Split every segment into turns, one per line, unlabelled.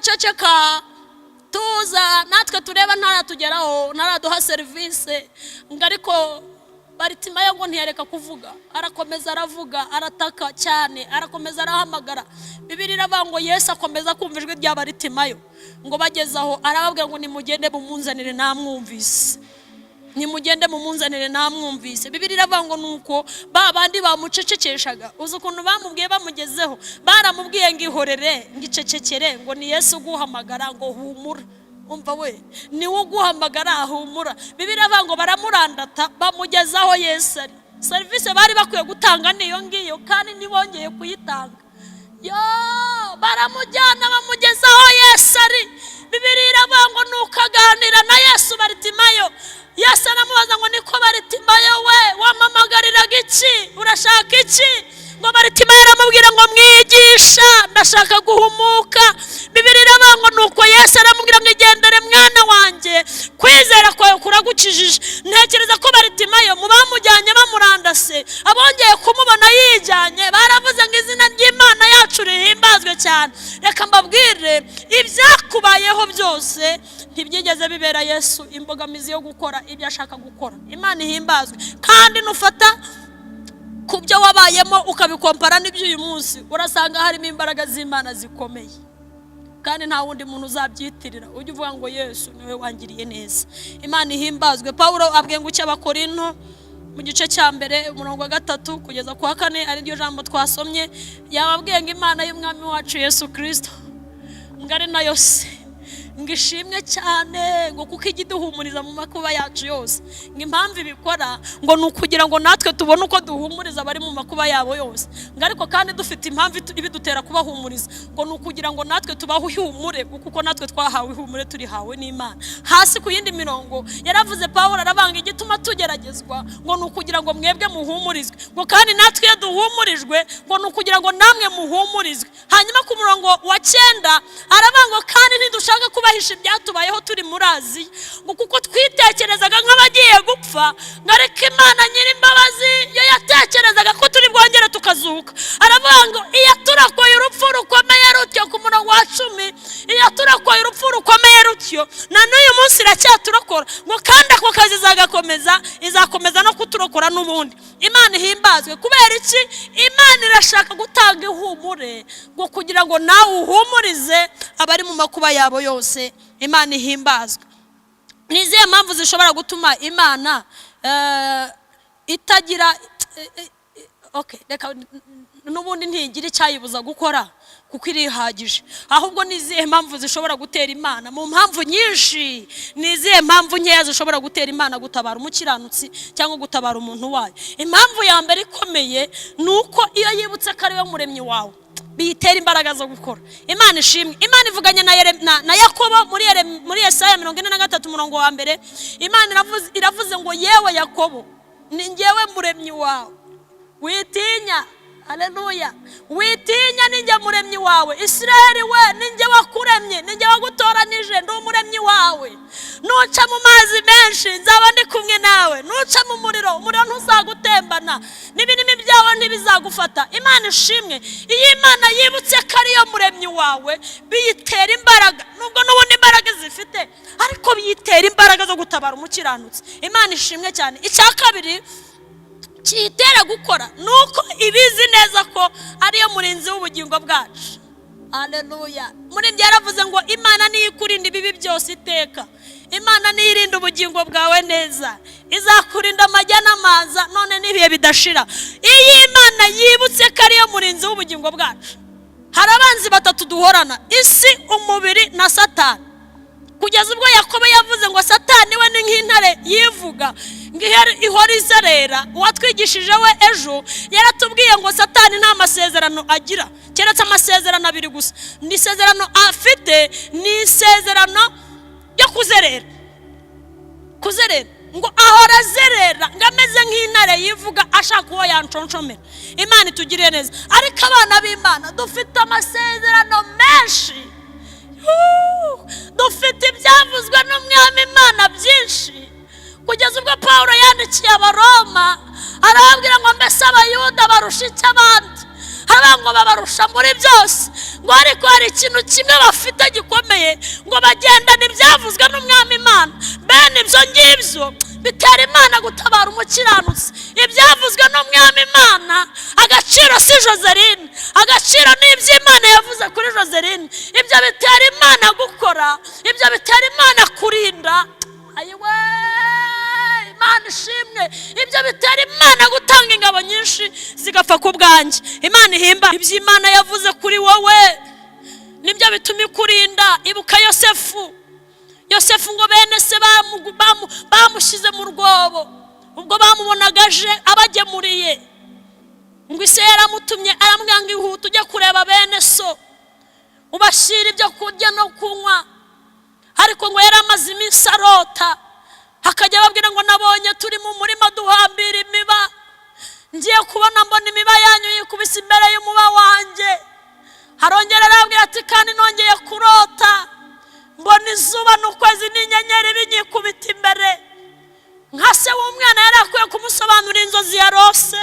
Ceceka, tuza, natwe tureba ntaratugeraho, ntaraduha serivisi. Ngo ariko Baritimayo ngo ntiyareka kuvuga, arakomeza aravuga, arataka cyane, arakomeza arahamagara. Bibiliya iravuga ngo Yesu akomeza kumva ijwi rya Baritimayo. Ngo bageze aho arababwira ngo: "Nimugende mumunzanire, namwumvise, nimugende mumunzanire, namwumvise." Bibiliya iravuga ngo nuko ba bandi bamucecekeshaga, uzi ukuntu bamubwiye bamugezeho? Baramubwiye ngo: "Ihorere," ngo: "Icecekere," ngo: "Ni Yesu uguhamagara," ngo: "Humura." Umva we, niwe uguhamagara, humura. Bibiliya iravuga ngo baramurandata bamugezaho Yesu ari. Serivisi bari bakwiye gutanga niyo ngiyo, kandi ntibongeye kuyitanga. Yo baramujyana bamugezaho Yesu ari. Bibiliya iravuga ngo nuko aganira na Yesu Baritimayo. Yesu aramubaza ngo: "Niko Baritimayo we, wampamagariraga iki? Urashaka iki?" Ngo Baritimayo aramubwira ngo: "Mwigisha, ndashaka guhumuka." Bibiliya iravuga ngo nuko Yesu aramubwira ngo: "Igendere mwana wanjye, kwizera kwawe kuragukijije." Ntekereza ko Baritimayo mu bamujyanye bamurandase, abongeye kumubona yijyanye baravuze ngo: "Izina ry'Imana yacu rihimbazwe cyane." Reka mbabwire, ibyakubayeho byose ntibyigeze bibera Yesu imbogamizi yo gukora ibyo ashaka gukora. Imana ihimbazwe. Kandi nufata ku byo wabayemo ukabikompara n'iby'uyu munsi, urasanga harimo imbaraga z'Imana zikomeye, kandi nta wundi muntu uzabyitirira. Ujye uvuga ngo: "Yesu niwe wangiriye neza." Imana ihimbazwe. Paul abwiye ngo Abakorinto mu gice cya 1, umurongo wa 3 kugeza ku wa 4, ariryo jambo twasomye, yababwiye ngo: "Imana y'Umwami wacu Yesu Kirisito, ngo ari nayo se, ngo ishimwe cyane, ngo kuko ijya iduhumuriza mu makuba yacu yose." Ngo impamvu ibikora ngo ni ukugira ngo natwe tubone uko duhumuriza abari mu makuba yabo yose. Ngo ariko kandi dufite impamvu ibidutera kubahumuriza, ngo ni ukugira ngo natwe tubahe ihumure, kuko natwe twahawe ihumure, turihawe n'Imana. Hasi ku yindi mirongo yaravuze, Paul arabanga: "Igituma tugeragezwa ngo ni ukugira ngo mwebwe muhumurizwe," ngo kandi natwe iyo duhumurijwe ngo ni ukugira ngo namwe muhumurizwe. Hanyuma ku murongo wa 9 aravuga ngo: "Kandi ntidushaka kubahisha ibyatubayeho turi muri Aziya," ngo "kuko twitekerezaga nk'abagiye gupfa," ngo "ariko Imana nyir'imbabazi yo yatekerezaga ko turi bwongere tukazuka." Aravuga ngo iyaturakoye urupfu rukomeye rutyo, ku murongo wa 10, iyaturakoye urupfu rukomeye rutyo, na n'uyu munsi iracyaturokora, ngo kandi ako kazi izagakomeza, izakomeza no kuturokora n'ubundi. Imana ihimbazwe. Kubera iki? Imana irashaka gutanga ihumure, ngo kugira ngo nawe uhumurize abari mu makuba yabo yose. Imana ihimbazwe. Ni izihe mpamvu zishobora gutuma Imana itagira okay, reka n'ubundi ntigira icyayibuza gukora kuko irihagije. Ahubwo ni izihe mpamvu zishobora gutera Imana, mu mpamvu nyinshi, ni izihe mpamvu nkeya zishobora gutera Imana gutabara umukiranutsi cyangwa gutabara umuntu wayo? Impamvu ya mbere ikomeye ni uko iyo yibutse ko ari we muremyi wawe, biyitera imbaraga zo gukora. Imana ishimwe. Imana ivuganye na Yakobo muri Yesaya 43, umurongo wa 1. Imana iravuze ngo: "Yewe Yakobo, ni ngewe muremyi wawe, witinya." Aleluya! "Witinya, ni njye muremyi wawe. Isiraheli we, ni njye wakuremye, ni njye wagutoranije, ndi umuremyi wawe. Nuca mu mazi menshi, nzaba ndi kumwe nawe. Nuca mu muriro, umuriro ntuzagutembana, n'ibinimi byawe ntibizagufata." Imana ishimwe. Iyo Imana yibutse ko ariyo muremyi wawe, biyitera imbaraga, nubwo n'ubundi imbaraga zifite, ariko biyitera imbaraga zo gutabara umukiranutsi. Imana ishimwe cyane. Icya kabiri kiyitera gukora ni uko ibizi neza ko ariyo murinzi w'ubugingo bwacu. Aleluya! Muri ibyo yaravuze ngo: "Imana niyo ikurinda ibibi byose iteka. Imana niyo irinda ubugingo bwawe neza, izakurinda amajya n'amaza none n'ibihe bidashira." Iyo Imana yibutse ko ariyo murinzi w'ubugingo bwacu, hari abanzi batatu duhorana: isi, umubiri na Satani. Kugeza ubwo Yakobo yavuze ngo Satani we ni nk'intare yivuga, ngo ihora izerera. Uwatwigishije we ejo yaratubwiye ngo Satani nta masezerano agira, keretse amasezerano abiri gusa. Ni isezerano afite, ni isezerano ryo kuzerera, kuzerera, ngo ahora azerera, ngo ameze nk'intare yivuga, ashaka uwo yanconshomera. Imana itugiriye neza. Ariko abana b'Imana dufite amasezerano menshi. Dufite ibyavuzwe n'Umwami Imana byinshi, kugeza ubwo Paul yandikiye Abaroma arababwira ngo: "Mbese Abayuda barusha icyo abandi?" Haravuga ngo babarusha muri byose, ngo Ngo ariko hari ikintu kimwe bafite gikomeye, ngo bagendane ibyavuzwe n'Umwami Imana. Bene ibyo ngibyo bitera Imana gutabara umukiranutsi. Ibyavuzwe n'Umwami Imana, agaciro si Joseline, agaciro ni iby'Imana yavuze kuri Joseline. Ibyo bitera Imana gukora, ibyo bitera Imana kurinda. Ayiwe, Imana ishimwe. Ibyo bitera Imana gutanga ingabo nyinshi zigapfa ku bwanjye. Imana ihimba. Iby'Imana yavuze kuri wowe nibyo bituma ikurinda. Ibuka Yosefu. Yosefu ngo bene se bamushyize mu rwobo, ubwo bamubonaga aje abagemuriye, ngo ise yaramutumye aramubwira ngo ihute ujye kureba bene so ubashyire ibyo kurya no kunywa. Ariko ngo yari amaze iminsi arota, akajya ababwira ngo nabonye turi mu murima duhambira imiba, ngiye kubona mbona imiba yanyu yikubise imbere y'umuba wanjye. Arongera arababwira ati kandi nongeye kurota mbona izuba n'ukwezi n'inyenyeri binyikubita imbere. Nka se w'umwana yari akwiye kumusobanurira inzozi yarose.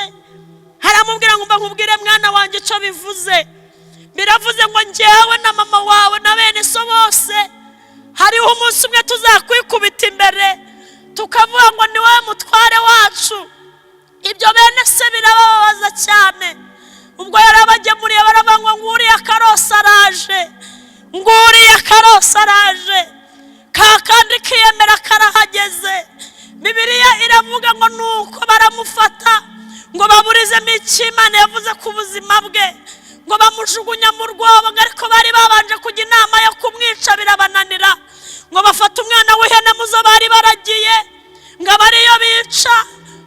Aramubwira ngo mba nkubwire mwana wanjye icyo bivuze. Biravuze ngo njyewe na mama wawe na bene so bose hariho umunsi umwe tuzakwikubita imbere tukavuga ngo ni wowe mutware wacu. Ibyo bene se birababaza cyane. Ubwo yarabagemuriye baravuga ngo nguriya karosi araje, nguriya karosi araje, ka kandi kiyemera karahageze. Bibiliya iravuga ngo nuko baramufata ngo baburizemo icyo Imana yavuze ku buzima bwe, ngo bamujugunya mu rwobo. Ariko bari babanje kujya inama yo kumwica birabananira, ngo bafate umwana w'ihene muzo bari baragiye ngo abe ariyo bica,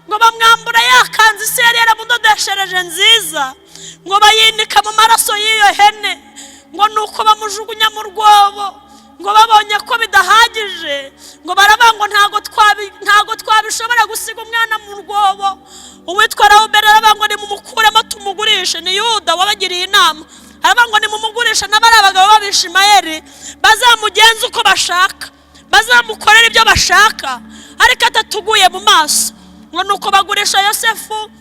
ngo bamwambura yakanzu isi yari yaramudodeshereje nziza, ngo bayinika mu maraso y'iyo hene, ngo nuko bamujugunya mu rwobo. Ngo babonye ko bidahagije, ngo baravuga ngo ntago twabishobora gusiga umwana mu rwobo. Uwitwa Rawuberi aravuga ngo nimumukuremo tumugurishe. Ni Yuda wabagiriye inama, aravuga ngo nimumugurishe n'abari abagabo b'Abishimayeli bazamugenze uko bashaka, bazamukorera ibyo bashaka, ariko atatuguye mu maso. Ngo nuko bagurisha Yosefu.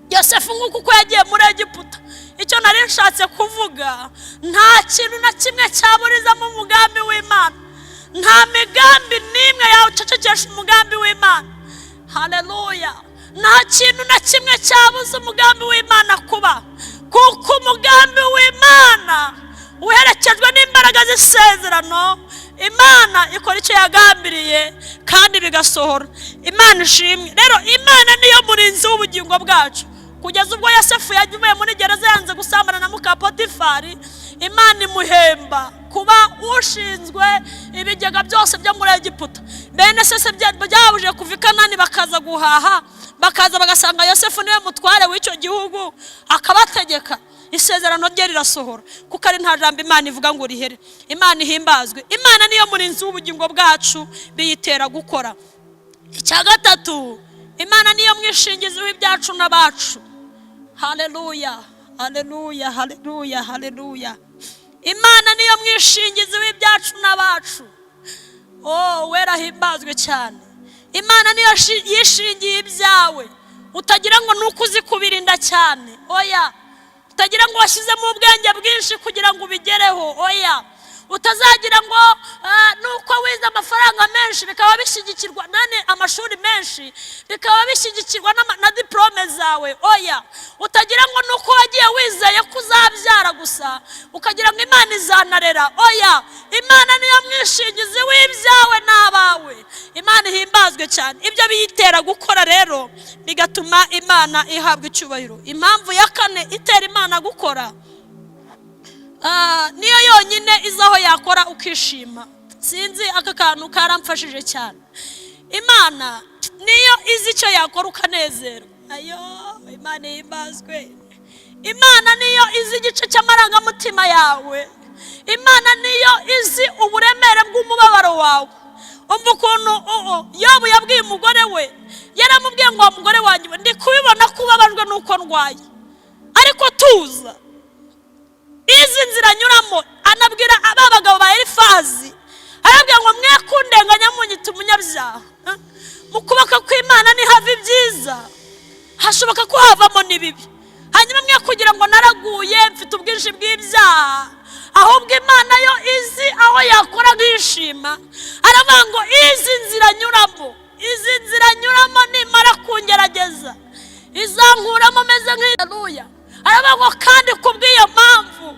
Yosefu nk'uko uko yagiye muri Egiputa. Icyo nari nshatse kuvuga, nta kintu na kimwe cyaburizamo umugambi w'Imana. Nta migambi n'imwe yawucecekesha umugambi w'Imana. Haleluya. Nta kintu na kimwe cyabuza umugambi w'Imana kuba, kuko umugambi w'Imana uherekejwe n'imbaraga z'isezerano. Imana ikora icyo yagambiriye kandi bigasohora. Imana ishimwe. Rero Imana niyo murinzi w'ubugingo bwacu. Kugeza ubwo Yosefu yagiye muri gereza yanze gusambana na muka Potifari, Imana imuhemba kuba ushinzwe ibigega byose byo muri Egiputa. Bene se byabuje kuva i Kanani bakaza guhaha, bakaza bagasanga Yosefu niwe mutware w'icyo gihugu, akabategeka. Isezerano rye rirasohora, kuko ari nta jambo Imana ivuga ngo rihere. Imana ihimbazwe. Imana niyo murinzi w'ubugingo bwacu, biyitera gukora. Icya gatatu, Imana niyo mwishingizi w'ibyacu n'abacu. Haleluya, haleluya, haleluya, haleluya. Imana niyo mwishingizi w'ibyacu n'abacu. Oh, wera himbazwe cyane. Imana niyo yishingiye ibyawe. Utagira ngo nuko uzi kubirinda cyane, oya. Utagira ngo washyizemo ubwenge bwinshi kugira ngo ubigereho, oya. Utazagira ngo nuko wize amafaranga menshi bikaba bishyigikirwa nane amashuri menshi bikaba bishyigikirwa na diplome zawe, oya. Utagira ngo nuko wagiye wizeye ko uzabyara gusa ukagira ngo Imana izanarera, oya. Imana niyo mwishingizi w'ibyawe n'abawe. Imana ihimbazwe cyane. Ibyo biyitera gukora rero bigatuma Imana ihabwa icyubahiro. Impamvu ya kane itera Imana gukora, niyo yonyine izi aho yakora ukishima. Sinzi, aka kantu karamfashije cyane. Imana niyo izi icyo yakora ukanezerwa. Ayo, Imana ihimbazwe. Imana niyo izi igice cy'amarangamutima yawe. Imana niyo izi uburemere bw'umubabaro wawe. Umva ukuntu Yobu yabwiye umugore we, yaramubwiye ngo wa mugore wanjye ndi kubibona ko ubabajwe n'uko ndwaye, ariko tuza. Izi nzira anyuramo, anabwira aba bagabo ba Elifazi, arababwira ngo mwe kundenganya munyita umunyabyaha. Mu kuboko kw'Imana nihava ibyiza, hashoboka ko havamo n'ibibi. Hanyuma mwe kugira ngo naraguye mfite ubwinshi bw'ibyaha, Ahubwo Imana yo izi aho yakora nkishima. Aravuga ngo izi nzira nyuramo, izi nzira nyuramo, nimara kungerageza izankuramo meze nk'iyaruya. Aravuga ngo kandi kubw'iyo mpamvu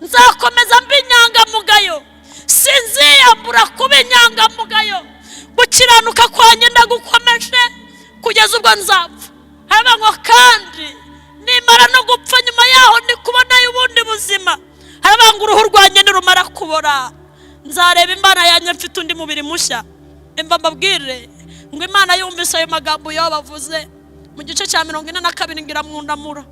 nzakomeza mba inyangamugayo, sinziyambura kuba inyangamugayo. Gukiranuka kwanjye ndagukomeje kugeza ubwo nzapfa. Aravuga ngo kandi nimara no gupfa, nyuma yaho ndi kubonayo ubundi buzima. Aravuga ngo uruhu rwanjye nirumara kubora, nzareba Imana yanjye mfite undi mubiri mushya. Imva mbabwire ngo Imana yumvise ayo magambo yo bavuze mu gice cya 42, ngo iramwunamura.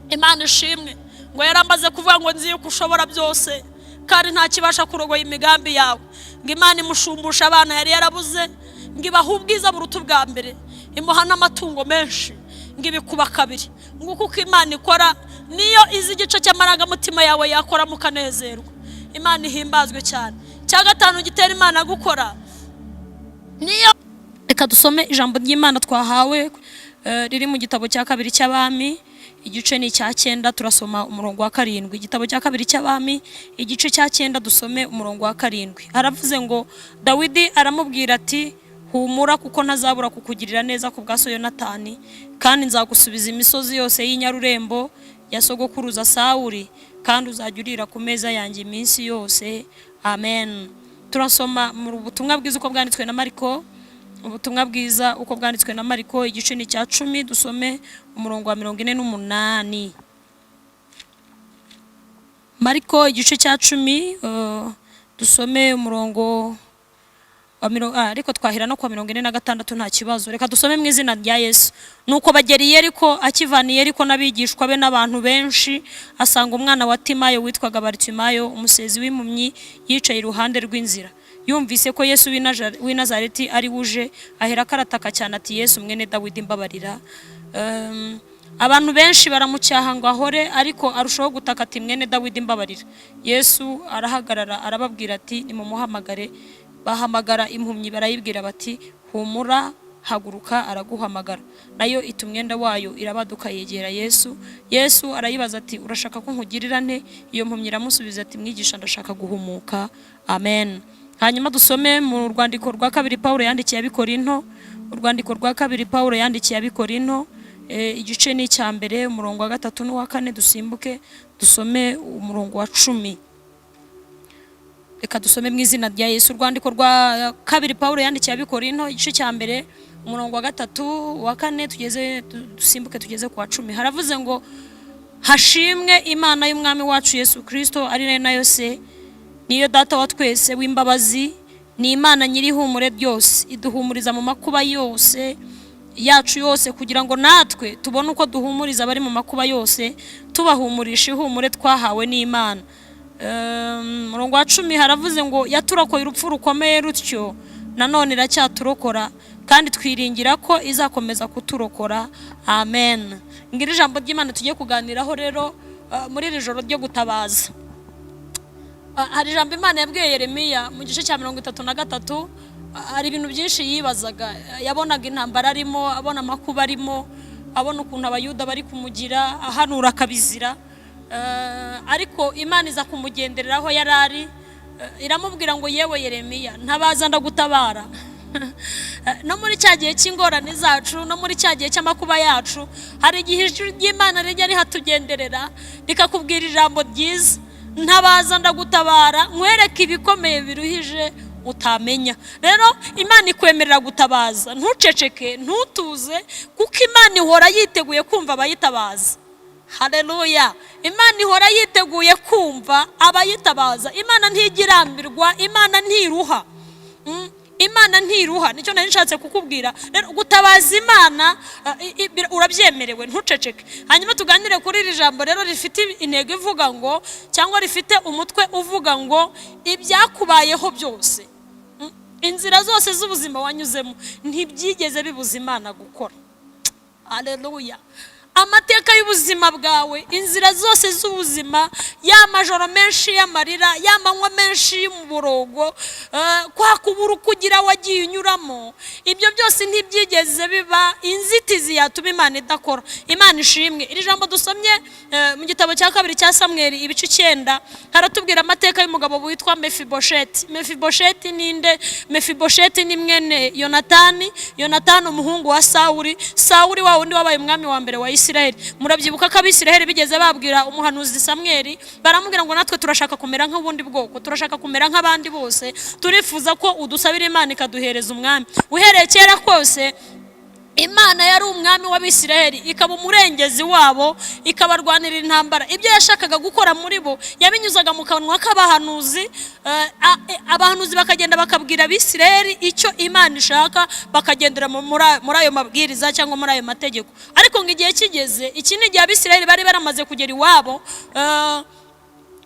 Imana ishimwe. Ngo yaramaze kuvuga ngo nzi yuko ushobora byose kandi nta kibasha kurogoya imigambi yawe. Ngo Imana imushumbusha abana yari yarabuze, ngo ibahe ubwiza buruta ubwa mbere, imuha n'amatungo menshi, ngo ibikuba kabiri. Ngo kuko Imana ikora, niyo izi igice cy'amarangamutima yawe yakoramo ukanezerwa. Imana ihimbazwe cyane. Icya gatanu gitera Imana gukora niyo, reka dusome ijambo ry'Imana twahawe riri mu gitabo cya kabiri cy'Abami, igice ni icya 9, turasoma umurongo wa 7. Igitabo cya kabiri cy'Abami, igice cya 9, dusome umurongo wa 7. Haravuze ngo Dawidi aramubwira ati: "Humura, kuko ntazabura kukugirira neza ku bwa so Yonatani, kandi nzagusubiza imisozi yose y'inyarurembo ya sogokuruza Sawuri, kandi uzajya urira ku meza yanjye iminsi yose." Amen. Turasoma mu butumwa bwiza uko bwanditswe na Mariko. Ubutumwa bwiza uko bwanditswe na Mariko, igice ni icya 10, dusome umurongo wa 48. Mariko igice cya 10, dusome umurongo wa mirongo, ariko twahira no kuwa 46, nta kibazo. Reka dusome mu izina rya Yesu. Nuko bagera i Yeriko. Akivana i Yeriko n'abigishwa be n'abantu benshi, asanga umwana wa Timayo witwaga Baritimayo, umusezi w'impumyi, yicaye iruhande rw'inzira. Yumvise ko Yesu w'i Nazareti ari wuje, ahera akarataka cyane ati: "Yesu mwene Dawidi, mbabarira." Abantu benshi baramucyaha ngo ahore, ariko arushaho gutaka ati: "Mwene Dawidi, mbabarira." Yesu arahagarara, arababwira ati: "Nimumuhamagare." Bahamagara impumyi, barayibwira bati: "Humura, haguruka, araguhamagara." Nayo ita umwenda wayo, irabaduka, yegera Yesu. Yesu arayibaza ati: "Urashaka ko nkugirira nte?" Iyo mpumyi iramusubiza ati: "Mwigisha, ndashaka guhumuka." Amen. Hanyuma dusome mu rwandiko rwa kabiri Pawulo yandikiye Abikorinto. Urwandiko rwa kabiri Pawulo yandikiye Abikorinto, igice ni icya 1, umurongo wa 3 n'uwa 4, dusimbuke dusome umurongo wa 10. Reka dusome mu izina rya Yesu. Urwandiko rwa kabiri Pawulo yandikiye Abikorinto, igice cya 1, umurongo wa 3, wa 4, tugeze, dusimbuke tugeze ku wa 10. Haravuze ngo: "Hashimwe Imana y'Umwami wacu Yesu Kirisito, ari nayo Se, niyo Data wa twese w'imbabazi. Ni Imana nyir'ihumure ryose, iduhumuriza mu makuba yose yacu yose, kugira ngo natwe tubone uko duhumuriza abari mu makuba yose, tubahumurisha ihumure twahawe n'Imana." Umurongo wa 10 haravuze ngo: "Yaturokoye urupfu rukomeye rutyo, nanone iracyaturokora, kandi twiringira ko izakomeza kuturokora." Amen. Ngira ijambo ry'Imana tugiye kuganiraho rero muri iri joro ryo gutabaza. Hari ijambo Imana yabwiye Yeremiya mu gice cya 33. Hari ibintu byinshi yibazaga. Yabonaga intambara arimo, abona amakuba arimo, abona ukuntu Abayuda bari kumugira, ahanura akabizira. Ariko Imana iza kumugenderera aho yari ari, iramubwira ngo: "Yewe Yeremiya, ntabaza ndagutabara." No muri cya gihe cy'ingorane zacu, no muri cya gihe cy'amakuba yacu, hari igihe ijwi ry'Imana rijya rihatugenderera, rikakubwira ijambo ryiza: "Ntabaza ndagutabara, nkwereke ibikomeye biruhije utamenya." Rero Imana ikwemerera gutabaza. Ntuceceke, ntutuze, kuko Imana ihora yiteguye kumva abayitabaza. Haleluya! Imana ihora yiteguye kumva abayitabaza. Imana ntijya irambirwa, Imana ntiruha. Imana ntiruha, nicyo nari nshatse kukubwira. Rero gutabaza Imana urabyemerewe, ntuceceke. Hanyuma tuganire kuri iri jambo rero rifite intego ivuga ngo, cyangwa rifite umutwe uvuga ngo: ibyakubayeho byose, inzira zose z'ubuzima wanyuzemo, ntibyigeze bibuza Imana gukora. Aleluya! Amateka y'ubuzima bwawe, inzira zose z'ubuzima, ya majoro menshi y'amarira, ya manywa menshi y'umuborogo, kwa kubura uko ugira wagiye unyuramo, ibyo byose ntibyigeze biba inzitizi yatuma Imana idakora. Imana ishimwe. Iri jambo dusomye mu gitabo cya kabiri cya Samweli ibice 9, haratubwira amateka y'umugabo witwa Mefibosheti. Mefibosheti ninde? Mefibosheti ni mwene Yonatani, Yonatani umuhungu wa Sawuli, Sawuli wa wundi wabaye umwami wa mbere wa Isiraheli. Murabyibuka ko Abisiraheli bigeze babwira umuhanuzi Samweli, baramubwira ngo natwe turashaka kumera nk'ubundi bwoko, turashaka kumera nk'abandi bose, turifuza ko udusabira Imana ikaduhereza umwami. Uhereye kera kose Imana yari umwami w'Abisiraheli, ikaba umurengezi wabo, ikabarwanira intambara. Ibyo yashakaga gukora muri bo yabinyuzaga mu kanwa k'abahanuzi, abahanuzi bakagenda bakabwira Abisiraheli icyo Imana ishaka, bakagendera muri ayo mabwiriza cyangwa muri ayo mategeko. Ariko ngo igihe kigeze, iki ni igihe Abisiraheli bari baramaze kugera iwabo,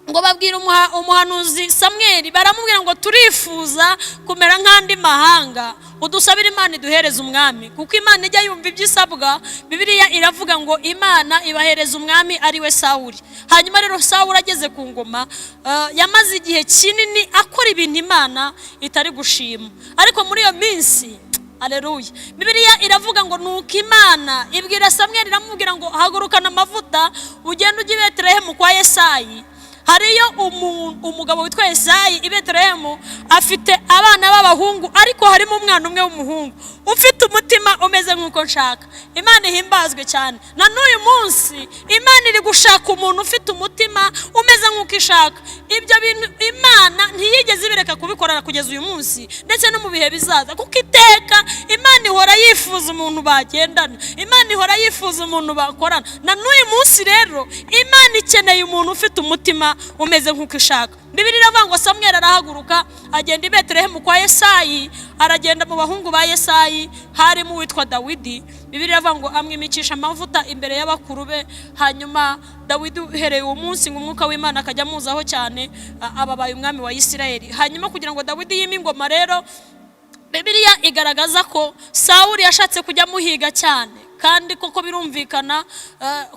ngo babwira umuhanuzi Samweli, baramubwira ngo turifuza kumera nk'andi mahanga, udusabire Imana iduhereze umwami, kuko Imana ijya yumva ibyo isabwa. Bibiliya iravuga ngo Imana ibahereza umwami ari we Sawuli. Hanyuma rero Sawuli ageze ku ngoma, yamaze igihe kinini akora ibintu Imana itari gushima. Ariko muri iyo minsi, aleluya, Bibiliya iravuga ngo nuko Imana ibwira Samweli, iramubwira ngo hagurukana amavuta ugende ujye i Betelehemu kwa Yesayi. Hariyo umugabo witwa Yesayi i Betelehemu, afite abana b'abahungu, ariko harimo umwana umwe w'umuhungu ufite umutima umeze nk'uko nshaka. Imana ihimbazwe cyane. Na n'uyu munsi Imana iri gushaka umuntu ufite umutima umeze nk'uko ishaka. Ibyo bintu Imana ntiyigeze ibireka kubikora kugeza uyu munsi ndetse no mu bihe bizaza, kuko iteka Imana ihora yifuza umuntu bagendana, Imana ihora yifuza umuntu bakorana. Na n'uyu munsi rero Imana ikeneye umuntu ufite umutima umeze nk'uko ishaka. Bibiliya iravuga ngo Samweli arahaguruka agenda i Betelehemu kwa Yesayi, aragenda mu bahungu ba Yesayi harimo uwitwa Dawidi. Bibiliya iravuga ngo amwimikisha amavuta imbere y'abakuru be. Hanyuma Dawidi uhereye uwo munsi ngo umwuka w'Imana akajya amuzaho cyane, ababaye umwami wa Isirayeli. Hanyuma kugira ngo Dawidi yime ingoma rero, Bibiliya igaragaza ko Sawuli yashatse kujya amuhiga cyane, kandi koko birumvikana,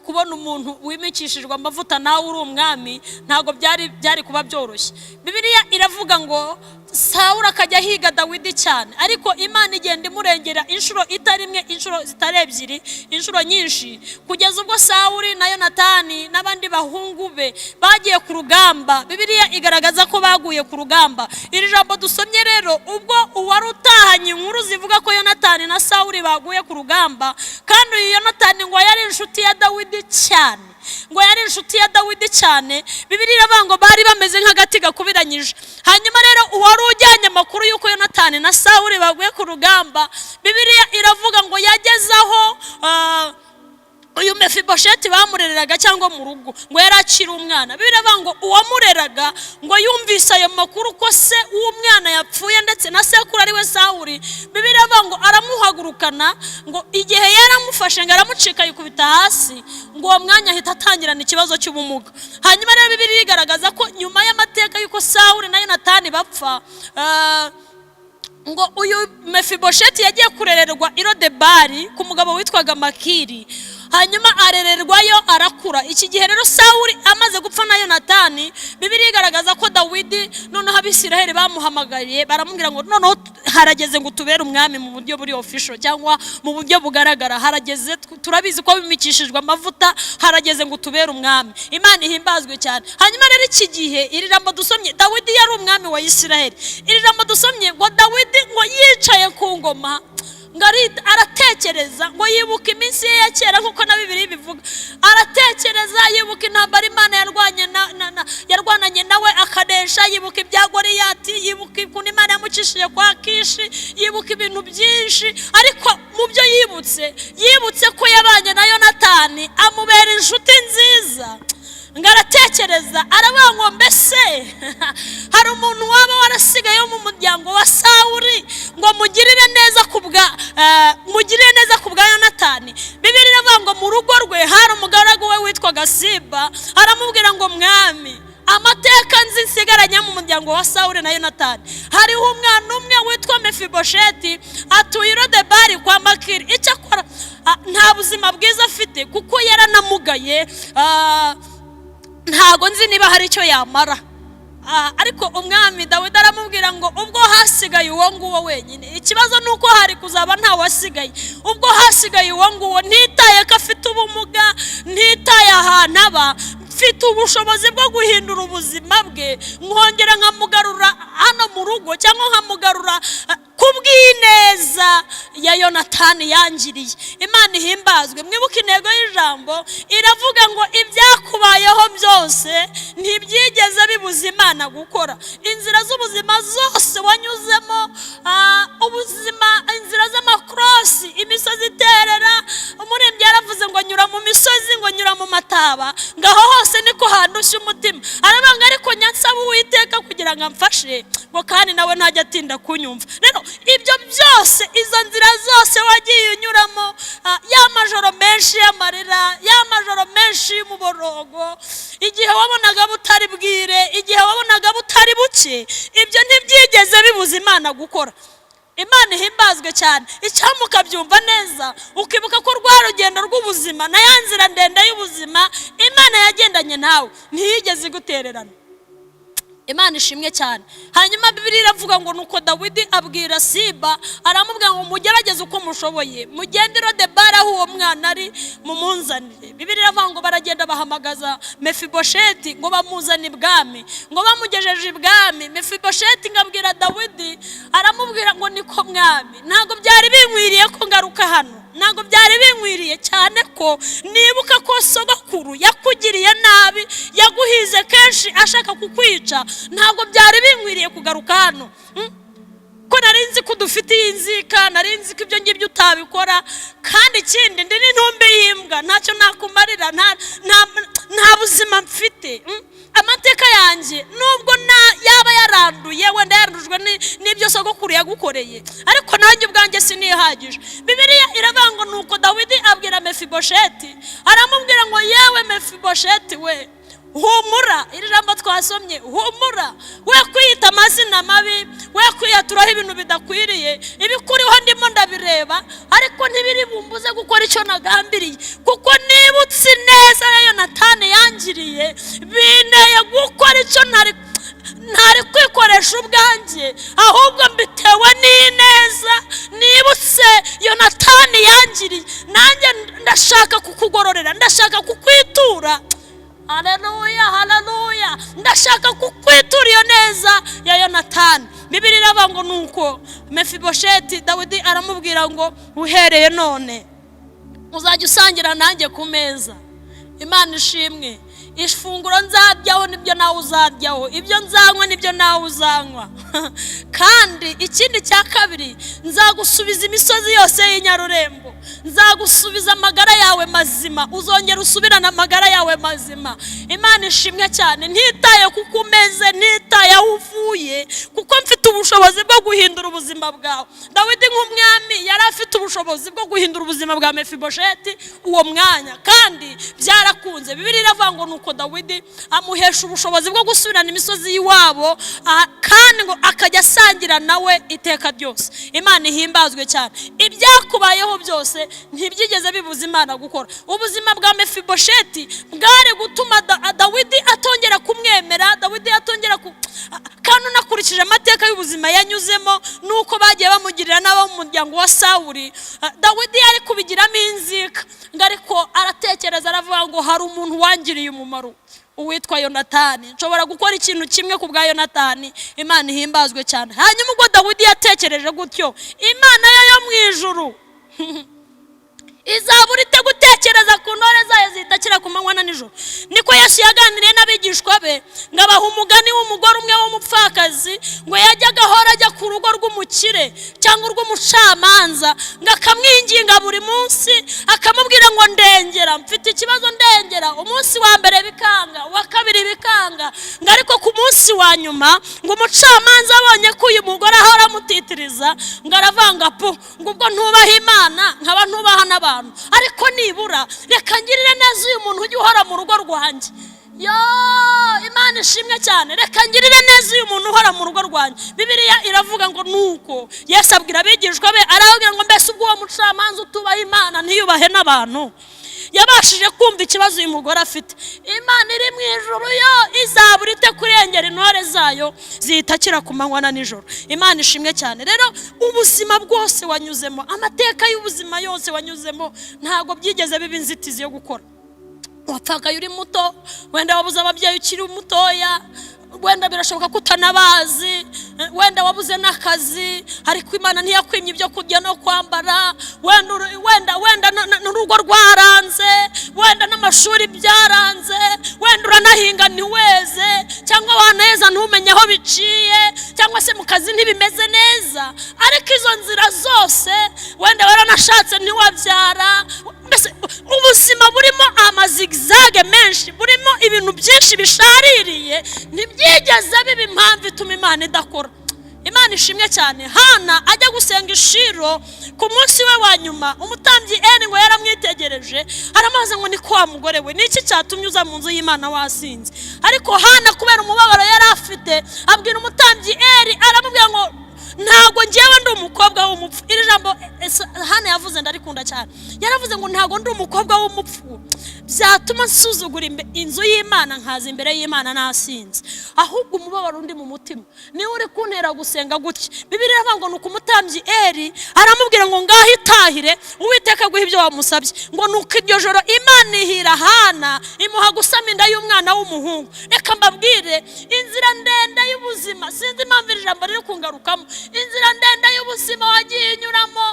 kubona umuntu wimikishijwe amavuta nawe uri umwami ntabwo byari kuba byoroshye. Bibiliya iravuga ngo Sawuli akajya ahiga Dawidi cyane, ariko Imana igenda imurengera inshuro itari imwe, inshuro zitari ebyiri, inshuro nyinshi, kugeza ubwo Sawuli na Yonatani n'abandi bahungu be bagiye ku rugamba. Bibiliya igaragaza ko baguye ku rugamba. Iri jambo dusomye rero, ubwo uwari utahanye inkuru zivuga ko Yonatani na Sawuli baguye ku rugamba, kandi uyu Yonatani ngo yari inshuti ya Dawidi cyane, ngo yari inshuti ya Dawidi cyane. Bibiliya iravuga ngo bari bameze nk'agati gakubiranyije. Hanyuma rero uwari ujyanye amakuru y'uko Yonatani na Sawuli baguye ku rugamba, Bibiliya iravuga ngo yageze aho uyu Mefibosheti bamurereraga cyangwa mu rugo, ngo yari akiri umwana. Bibiliya iravuga ngo uwamureraga ngo yumvise ayo makuru ko se w'umwana yapfuye ndetse na sekuru ari we Sawuli. Bibiliya iravuga ngo aramuhagurukana, ngo igihe yaramufashe ngo aramucika yikubita hasi, ngo uwo mwanya ahita atangirana ikibazo cy'ubumuga. Hanyuma rero Bibiliya igaragaza ko nyuma y'amateka y'uko Sawuli na Yonatani bapfa, ngo uyu Mefibosheti yagiye kurererwa i Lodebari ku mugabo witwaga Makiri, hanyuma arererwayo arakura. Iki gihe rero Sawuli amaze gupfa na Yonatani, Bibiliya igaragaza ko Dawidi noneho Abisiraheli bamuhamagaye baramubwira ngo noneho harageze ngo tubere umwami mu buryo buri official cyangwa mu buryo bugaragara, harageze, turabizi ko bimikishijwe amavuta, harageze ngo tubere umwami. Imana ihimbazwe cyane. Hanyuma rero iki gihe iri jambo dusomye, Dawidi yari umwami wa Isiraheli. Iri jambo dusomye ngo Dawidi ngo yicaye ku ngoma, ngo aratekereza, ngo yibuka iminsi ye ya kera nk'uko na Bibiliya ibivuga. Aratekereza, yibuka intambara Imana yarwananye nawe akanesha, yibuka ibya Goliyati, yibuka ukuntu Imana yamucishije kwa Kishi, yibuka ibintu byinshi. Ariko mu byo yibutse, yibutse ko yabanye na Yonatani amubera inshuti nziza. Ngo aratekereza, aravuga ngo mbese hari umuntu waba warasigaye wo mu muryango wa Sawuli ngo mugirire neza ku bwa mugirire neza ku bwa Yonatani? Bibiliya iravuga ngo mu rugo rwe hari umugaragu we witwaga Siba, aramubwira ngo mwami, amateka nzi nsigaranye mu muryango wa Sawuli na Yonatani, hariho umwana umwe witwa Mefibosheti, atuye i Lodebari kwa Makiri. Icyo akora Nta buzima bwiza afite kuko yaranamugaye. Ntago nzi niba hari icyo yamara. Ariko umwami Dawidi aramubwira ngo ubwo hasigaye uwo nguwo wenyine, ikibazo ni uko hari kuzaba ntawasigaye. Ubwo hasigaye uwo nguwo, ntitaye ko afite ubumuga, ntitaye ahantu aba, mfite ubushobozi bwo guhindura ubuzima bwe, nkongera nkamugarura hano mu rugo, cyangwa nkamugarura kubw'ineza ya Yonatani yangiriye. Imana ihimbazwe. Mwibuke intego y'ijambo iravuga ngo ibyakubayeho byose ntibyigeze bibuza Imana gukora. Inzira z'ubuzima zose wanyuzemo, ubuzima, inzira z'amakorosi, imisozi iterera, umuririmbyi yaravuze ngo nyura mu misozi, ngo nyura mu mataba, ngo aho hose niko handushya umutima. Aravuga ngo ariko nyansaba Uwiteka kugira ngo amfashe, ngo kandi nawe ntajya atinda kunyumva. Rero ibyo byose, izo nzira zose wagiye unyuramo, ya majoro menshi y'amarira, ya majoro menshi y'umuborogo, igihe wabonaga butari bwire, igihe wabonaga butari buke, ibyo ntibyigeze bibuza Imana gukora. Imana ihimbazwe cyane. Icyampa ukabyumva neza, ukibuka ko rwa rugendo rw'ubuzima na ya nzira ndende y'ubuzima Imana yagendanye nawe, ntiyigeze igutererana. Imana ishimwe cyane. Hanyuma Bibiliya iravuga ngo nuko Dawidi abwira Siba, aramubwira ngo mugerageze uko mushoboye, mugende i Lodebari aho uwo mwana ari, mumunzanire. Bibiliya iravuga ngo baragenda bahamagaza Mefibosheti, ngo bamuzane ibwami. Ngo bamugejeje ibwami, Mefibosheti ngo abwira Dawidi, aramubwira ngo niko mwami, ntabwo byari binkwiriye ko ngaruka hano, ntabwo byari binkwiriye, cyane ko nibuka ko sogokuru yakugiriye nabi, yaguhize kenshi ashaka kukwica. Ntabwo byari binkwiriye kugaruka hano. Ko nari nzi ko udufitiye inzika, nari nzi ko ibyo ngibyo utabikora. Kandi ikindi, ndi n'intumbi y'imbwa, ntacyo nakumarira, nta buzima mfite. Amateka yanjye nubwo yaba yaranduye, wenda yarandujwe n'ibyo sogokuru yagukoreye, ariko nanjye ubwanjye sinihagije. Bibiliya iravuga ngo nuko Dawidi abwira Mefibosheti, aramubwira ngo yewe Mefibosheti we, humura. Iri jambo twasomye, humura, we kwiyita amazina mabi, we kwiyaturaho ibintu bidakwiriye. Ibikuriho ndimo ndabireba, ariko ntibiri bumbuze gukora icyo nagambiriye, kuko nibutse ineza ya Yonatani yangiriye, binteye gukora icyo ntari kwikoresha ubwanjye, ahubwo mbitewe n'ineza nibutse Yonatani yangiriye. Nanjye ndashaka kukugororera, ndashaka kukwitura. Haleluya, haleluya! Ndashaka kukwitura iyo neza ya Yonatani. Bibiliya iravuga ngo nuko Mefibosheti, Dawidi aramubwira ngo uhereye none uzajya usangira nanjye ku meza. Imana ishimwe. Ifunguro nzaryaho nibyo nawe uzaryaho, ibyo nzanywa nibyo nawe uzanywa. Kandi ikindi cya kabiri, nzagusubiza imisozi yose y'inyarurembo, nzagusubiza amagara yawe mazima, uzongera usubirane amagara yawe mazima. Imana ishimwe cyane. Ntitaye kuko umeze, ntitaye aho uvuye, kuko mfite ubushobozi bwo guhindura ubuzima bwawe. Dawidi nk'umwami yari afite ubushobozi bwo guhindura ubuzima bwa Mefibosheti uwo mwanya, kandi byarakunze. Bibiliya iravuga ngo nuko Dawidi amuhesha ubushobozi bwo gusubirana imisozi y'iwabo, kandi ngo akajya asangira nawe iteka ryose. Imana ihimbazwe cyane. Ibyakubayeho byose ntibyigeze bibuza Imana gukora. Ubuzima bwa Mefibosheti bwari gutuma Dawidi atongera kumwemera, Dawidi atongera ku kandi unakurikije amateka y'ubuzima yanyuzemo nuko bagiye bamugirira n'abo mu muryango wa Sawuri, Dawidi yari kubigiramo inzika. Ngo ariko aratekereza, aravuga ngo hari umuntu wangiriye umumaro uwitwa Yonatani, nshobora gukora ikintu kimwe ku bwa Yonatani. Imana ihimbazwe cyane. Hanyuma ubwo Dawidi yatekereje gutyo, Imana yo yo mu ijuru izabura ite gutekereza ku ntore zayo zitakira ku manywa na nijoro? Niko Yesu yaganiriye n'abigishwa be, ngo abaha umugani w'umugore umwe w'umupfakazi, ngo yajyaga ahora ajya ku rugo rw'umukire cyangwa urw'umucamanza, ngo akamwinginga buri munsi, akamubwira ngo ndengera, mfite ikibazo, ndengera. Umunsi wa mbere bikanga, uwa kabiri bikanga, ngo ariko ku munsi wa nyuma ngo umucamanza abonye ko uyu mugore ahora amutitiriza, ngo aravanga pu, ngo ubwo ntubaha Imana nkaba ntubaha n'abantu, ariko nibura reka ngirire neza uyu muntu ujya uhora mu rugo rwanjye. Yo, Imana ishimwe cyane. Reka ngirire neza uyu muntu uhora mu rugo rwanjye. Bibiliya iravuga ngo nuko Yesu abwira abigishwa be, arababwira ngo: "Mbese ubwo uwo mucamanza utubaha Imana, ntiyubahe n'abantu, yabashije kumva ikibazo uyu mugore afite, Imana iri mu ijuru yo izabura ite kurengera intore zayo ziyitakira ku manywa na nijoro?" Imana ishimwe cyane. Rero ubuzima bwose wanyuzemo, amateka y'ubuzima yose wanyuzemo, ntabwo byigeze biba inzitizi yo gukora. Wapfakaye uri muto, wenda wabuze ababyeyi ukiri mutoya, wenda birashoboka ko utanabazi, wenda wabuze n'akazi, ariko Imana ntiyakwimye ibyo kurya no kwambara. Wenda n'urugo rwaranze, wenda n'amashuri byaranze, wenda uranahinga ntiweze, cyangwa waneza ntumenye aho biciye, cyangwa se mu kazi ntibimeze neza. Ariko izo nzira zose, wenda waranashatse ntiwabyara, mbese ubuzima burimo amazigzage menshi, burimo ibintu byinshi bishaririye, ntibyigeze biba impamvu ituma Imana idakora. Imana ishimwe cyane. Hana ajya gusenga i Shilo ku munsi we wa nyuma, umutambyi Eri ngo yaramwitegereje, aramubaza ngo: "Ni kwa mugore we, niki cyatumye uza mu nzu y'Imana wasinze?" Ariko Hana, kubera umubabaro yari afite, abwira umutambyi Eri, aramubwira ngo: "Ntabwo ngewe ndi umukobwa w'umupfu." Iri jambo Hana yavuze ndarikunda cyane. Yaravuze ngo: "Ntabwo ndi umukobwa w'umupfu byatuma nsuzugura inzu y'Imana, nkaza imbere y'Imana nasinze. Ahubwo umubabaro undi mu mutima niwe uri kuntera gusenga gutya." Bibiliya iravuga ngo ni uko umutambyi Eri aramubwira ngo: "Ngaho itahire, Uwiteka aguha ibyo wamusabye." Ngo ni uko iryo joro Imana ihira Hana, imuha gusama inda y'umwana w'umuhungu. Reka mbabwire, inzira ndende y'ubuzima, sinzi impamvu iri jambo riri kungarukamo, inzira ndende y'ubuzima wagiye unyuramo,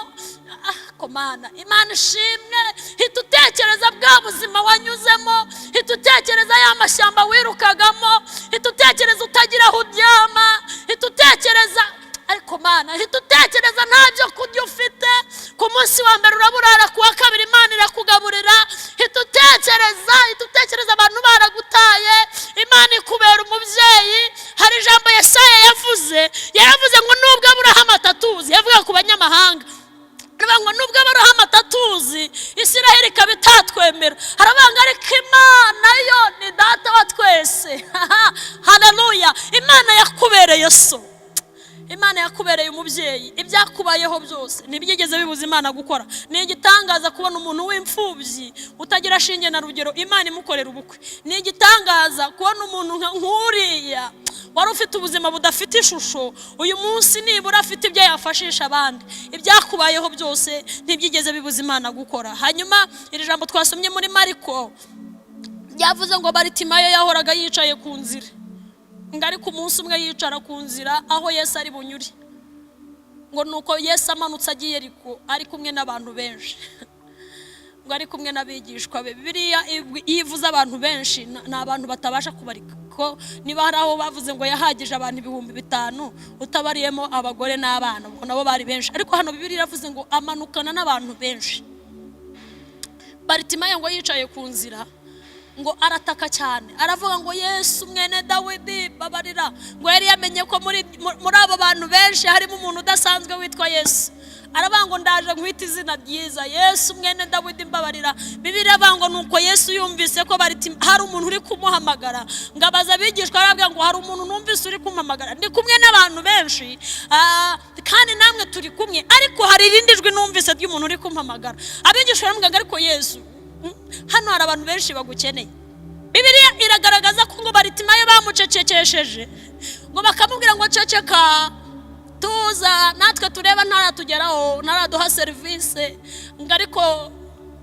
komana, Imana ishimwe. Hita utekereza bwa buzima wanyuzemo, hita utekereza ya mashyamba wirukagamo, hita utekereza utagira aho uryama, hita utekereza, ariko Mana, hita utekereza nta byo kurya ufite, ku munsi wa mbere uraburara, ku wa kabiri Imana irakugaburira. Hita utekereza, hita utekereza abantu baragutaye, Imana ikubera umubyeyi. Hari ijambo Yesaya yavuze, yaravuze ngo nubwo Aburahamu atatuzi, yavuga ku banyamahanga, aravuga ngo nubwo Aburahamu atatuzi, Isiraheli ikaba itatwemera, haravuga ngo ariko Imana yo ni data wa twese. Haleluya! Imana yakubereye so, Imana yakubereye umubyeyi. Ibyakubayeho byose ntibyigeze bibuza Imana gukora. Ni igitangaza kubona umuntu w'imfubyi utagira shinge na rugero, Imana imukorera ubukwe. Ni igitangaza kubona umuntu nk'uriya wari ufite ubuzima budafite ishusho, uyu munsi nibura afite ibyo yafashisha abandi. Ibyakubayeho byose ntibyigeze bibuza Imana gukora. Hanyuma iri jambo twasomye muri Mariko ryavuze ngo Baritimayo yahoraga yicaye ku nzira, ngo ariko umunsi umwe yicara ku nzira aho Yesu ari bunyure. Ngo nuko Yesu amanutse agiye ariko ari kumwe n'abantu benshi, ngo ari kumwe n'abigishwa be. Bibiliya iyo ivuze abantu benshi, ni abantu batabasha kubarika, ko niba hari aho bavuze ngo yahagije abantu 5000, utabariyemo abagore n'abana, ubwo nabo bari benshi. Ariko hano Bibiliya iravuze ngo amanukana n'abantu benshi. Baritimayo ngo yicaye ku nzira, ngo arataka cyane, aravuga ngo: "Yesu mwene Dawidi, babarira." Ngo yari yamenye ko muri abo bantu benshi harimo umuntu udasanzwe witwa Yesu. Aravuga ngo: "Ndaje nkwita izina ryiza, Yesu mwene Dawidi, mbabarira." Bibiliya iravuga ngo nuko Yesu yumvise ko hari umuntu uri kumuhamagara, ngo abaza abigishwa, arababwira ngo: "Hari umuntu numvise uri kumuhamagara. Ndi kumwe n'abantu benshi, kandi namwe turi kumwe, ariko hari irindi jwi numvise ry'umuntu uri kumpamagara." Abigishwa baramubwira ngo: "Ariko Yesu, hano hari abantu benshi bagukeneye." Bibiliya iragaragaza ko ngo Baritimayo bamucecekesheje, ngo bakamubwira ngo: "Ceceka, tuza, natwe tureba ntaratugeraho, ntaraduha serivisi." Ngo ariko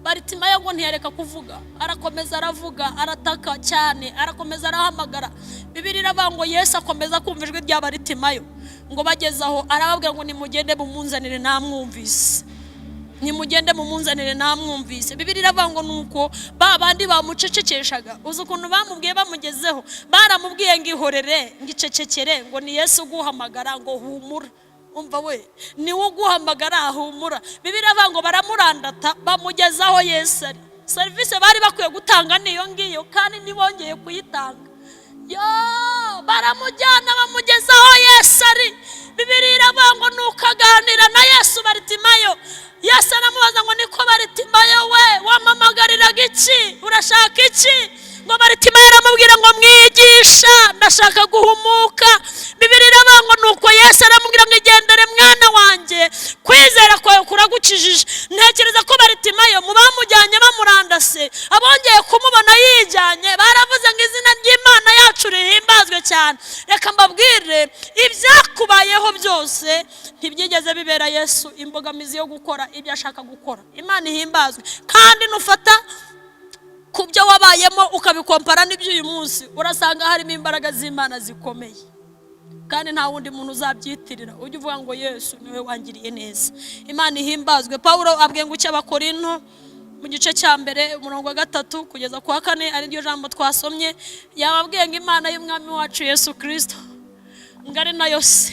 Baritimayo ngo ntiyareka kuvuga, arakomeza aravuga, arataka cyane, arakomeza arahamagara. Bibiliya iravuga ngo Yesu akomeza kumva ijwi rya Baritimayo. Ngo bageze aho arababwira ngo: "Nimugende mumunzanire, namwumvise, nimugende mumunzanire, namwumvise." Bibiliya iravuga ngo nuko ba bandi bamucecekeshaga, uzi ukuntu bamubwiye bamugezeho? Baramubwiye ngo: "Ihorere," ngo: "Icecekere," ngo: "Ni Yesu uguhamagara," ngo: "Humura." Umva we, niwe uguhamagara, humura. Bibiliya iravuga ngo baramurandata bamugezaho Yesu ari. Serivisi bari bakwiye gutanga niyo ngiyo, kandi ntibongeye kuyitanga. Yo, baramujyana bamugezaho Yesu ari. Bibiliya iravuga ngo nuko aganira na Yesu Baritimayo. Yesu aramubaza ngo: "Niko Baritimayo we, wampamagariraga iki? Urashaka iki?" Ngo Baritimayo aramubwira Ashaka guhumuka. Bibiri iravuga ngo nuko Yesu aramubwira ngo: "Igendere, mwana wanjye, kwizera kwawe kuragukijije." Ntekereza ko Baritimayo mu bamujyanye bamurandase, abongeye kumubona yijyanye baravuze ngo: "Izina ry'Imana yacu rihimbazwe cyane." Reka mbabwire, ibyakubayeho byose ntibyigeze bibera Yesu imbogamizi yo gukora ibyo ashaka gukora. Imana ihimbazwe. Kandi nufata ku byo wabayemo ukabikompara n'iby'uyu munsi, urasanga harimo imbaraga z'Imana zikomeye, kandi nta wundi muntu uzabyitirira. Ujye uvuga ngo: "Yesu niwe wangiriye neza." Imana ihimbazwe. Paul abwiye ngo Abakorinto mu gice cya 1, umurongo wa 3 kugeza ku wa 4, ariryo jambo twasomye, yababwiye ngo: "Imana y'Umwami wacu Yesu Kirisito, ngo ari nayo se,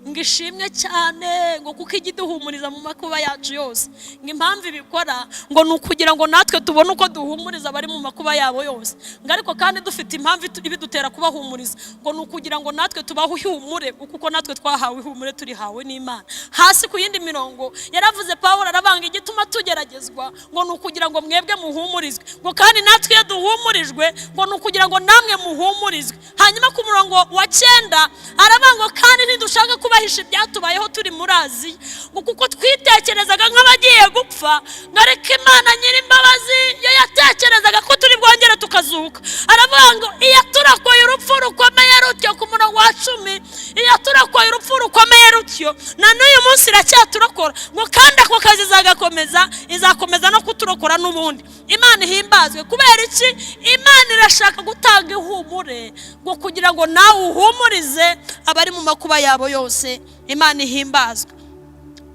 ngo ishimwe cyane, ngo kuko ijya iduhumuriza mu makuba yacu yose." Ngo impamvu ibikora ngo ni ukugira ngo natwe tubone uko duhumuriza abari mu makuba yabo yose. Ngo ariko kandi dufite impamvu ibidutera kubahumuriza, ngo ni ukugira ngo natwe tubahe ihumure, kuko natwe twahawe ihumure, turihawe n'Imana. Hasi ku yindi mirongo yaravuze, Paul arabanga: "Igituma tugeragezwa ngo ni ukugira ngo mwebwe muhumurizwe," ngo kandi natwe iyo duhumurijwe ngo ni ukugira ngo namwe muhumurizwe. Hanyuma ku murongo wa 9 aravuga ngo: "Kandi ntidushaka kubahisha ibyatubayeho turi muri Aziya, ngo kuko twitekerezaga nk'abagiye gupfa, ngo ariko Imana nyir'imbabazi yo yatekerezaga ko turi bwongere tukazuka." Aravuga ngo iyaturakoye urupfu rukomeye rutyo, ku murongo wa 10, iyaturakoye urupfu rukomeye rutyo, na n'uyu munsi iracyaturokora, ngo kandi ako kazi izagakomeza, izakomeza no kuturokora n'ubundi. Imana ihimbazwe. Kubera iki? Imana irashaka gutanga ihumure ngo kugira ngo nawe uhumurize abari mu makuba yabo yose. Imana ihimbazwe.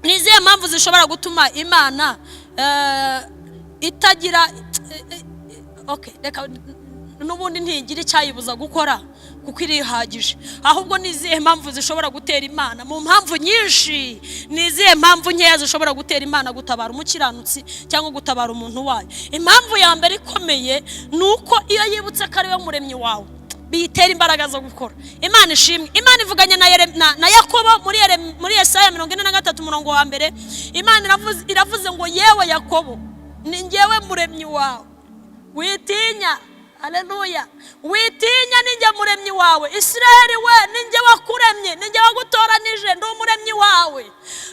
Ni izihe mpamvu zishobora gutuma Imana itagira, okay, reka n'ubundi ntigira icyayibuza gukora kuko irihagije. Ahubwo ni izihe mpamvu zishobora gutera Imana, mu mpamvu nyinshi, ni izihe mpamvu nkeya zishobora gutera Imana gutabara umukiranutsi cyangwa gutabara umuntu wayo? Impamvu ya mbere ikomeye ni uko iyo yibutse ko ari we muremyi wawe, biyitera imbaraga zo gukora. Imana ishimwe. Imana ivuganye na Yakobo muri Yesaya 43, umurongo wa 1. Imana iravuze ngo: "Yewe Yakobo, ni ngewe muremyi wawe, witinya." Aleluya! "Witinya, ni njye muremyi wawe. Isiraheli we, ni njye wakuremye, ni njye wagutoranije, ndi umuremyi wawe.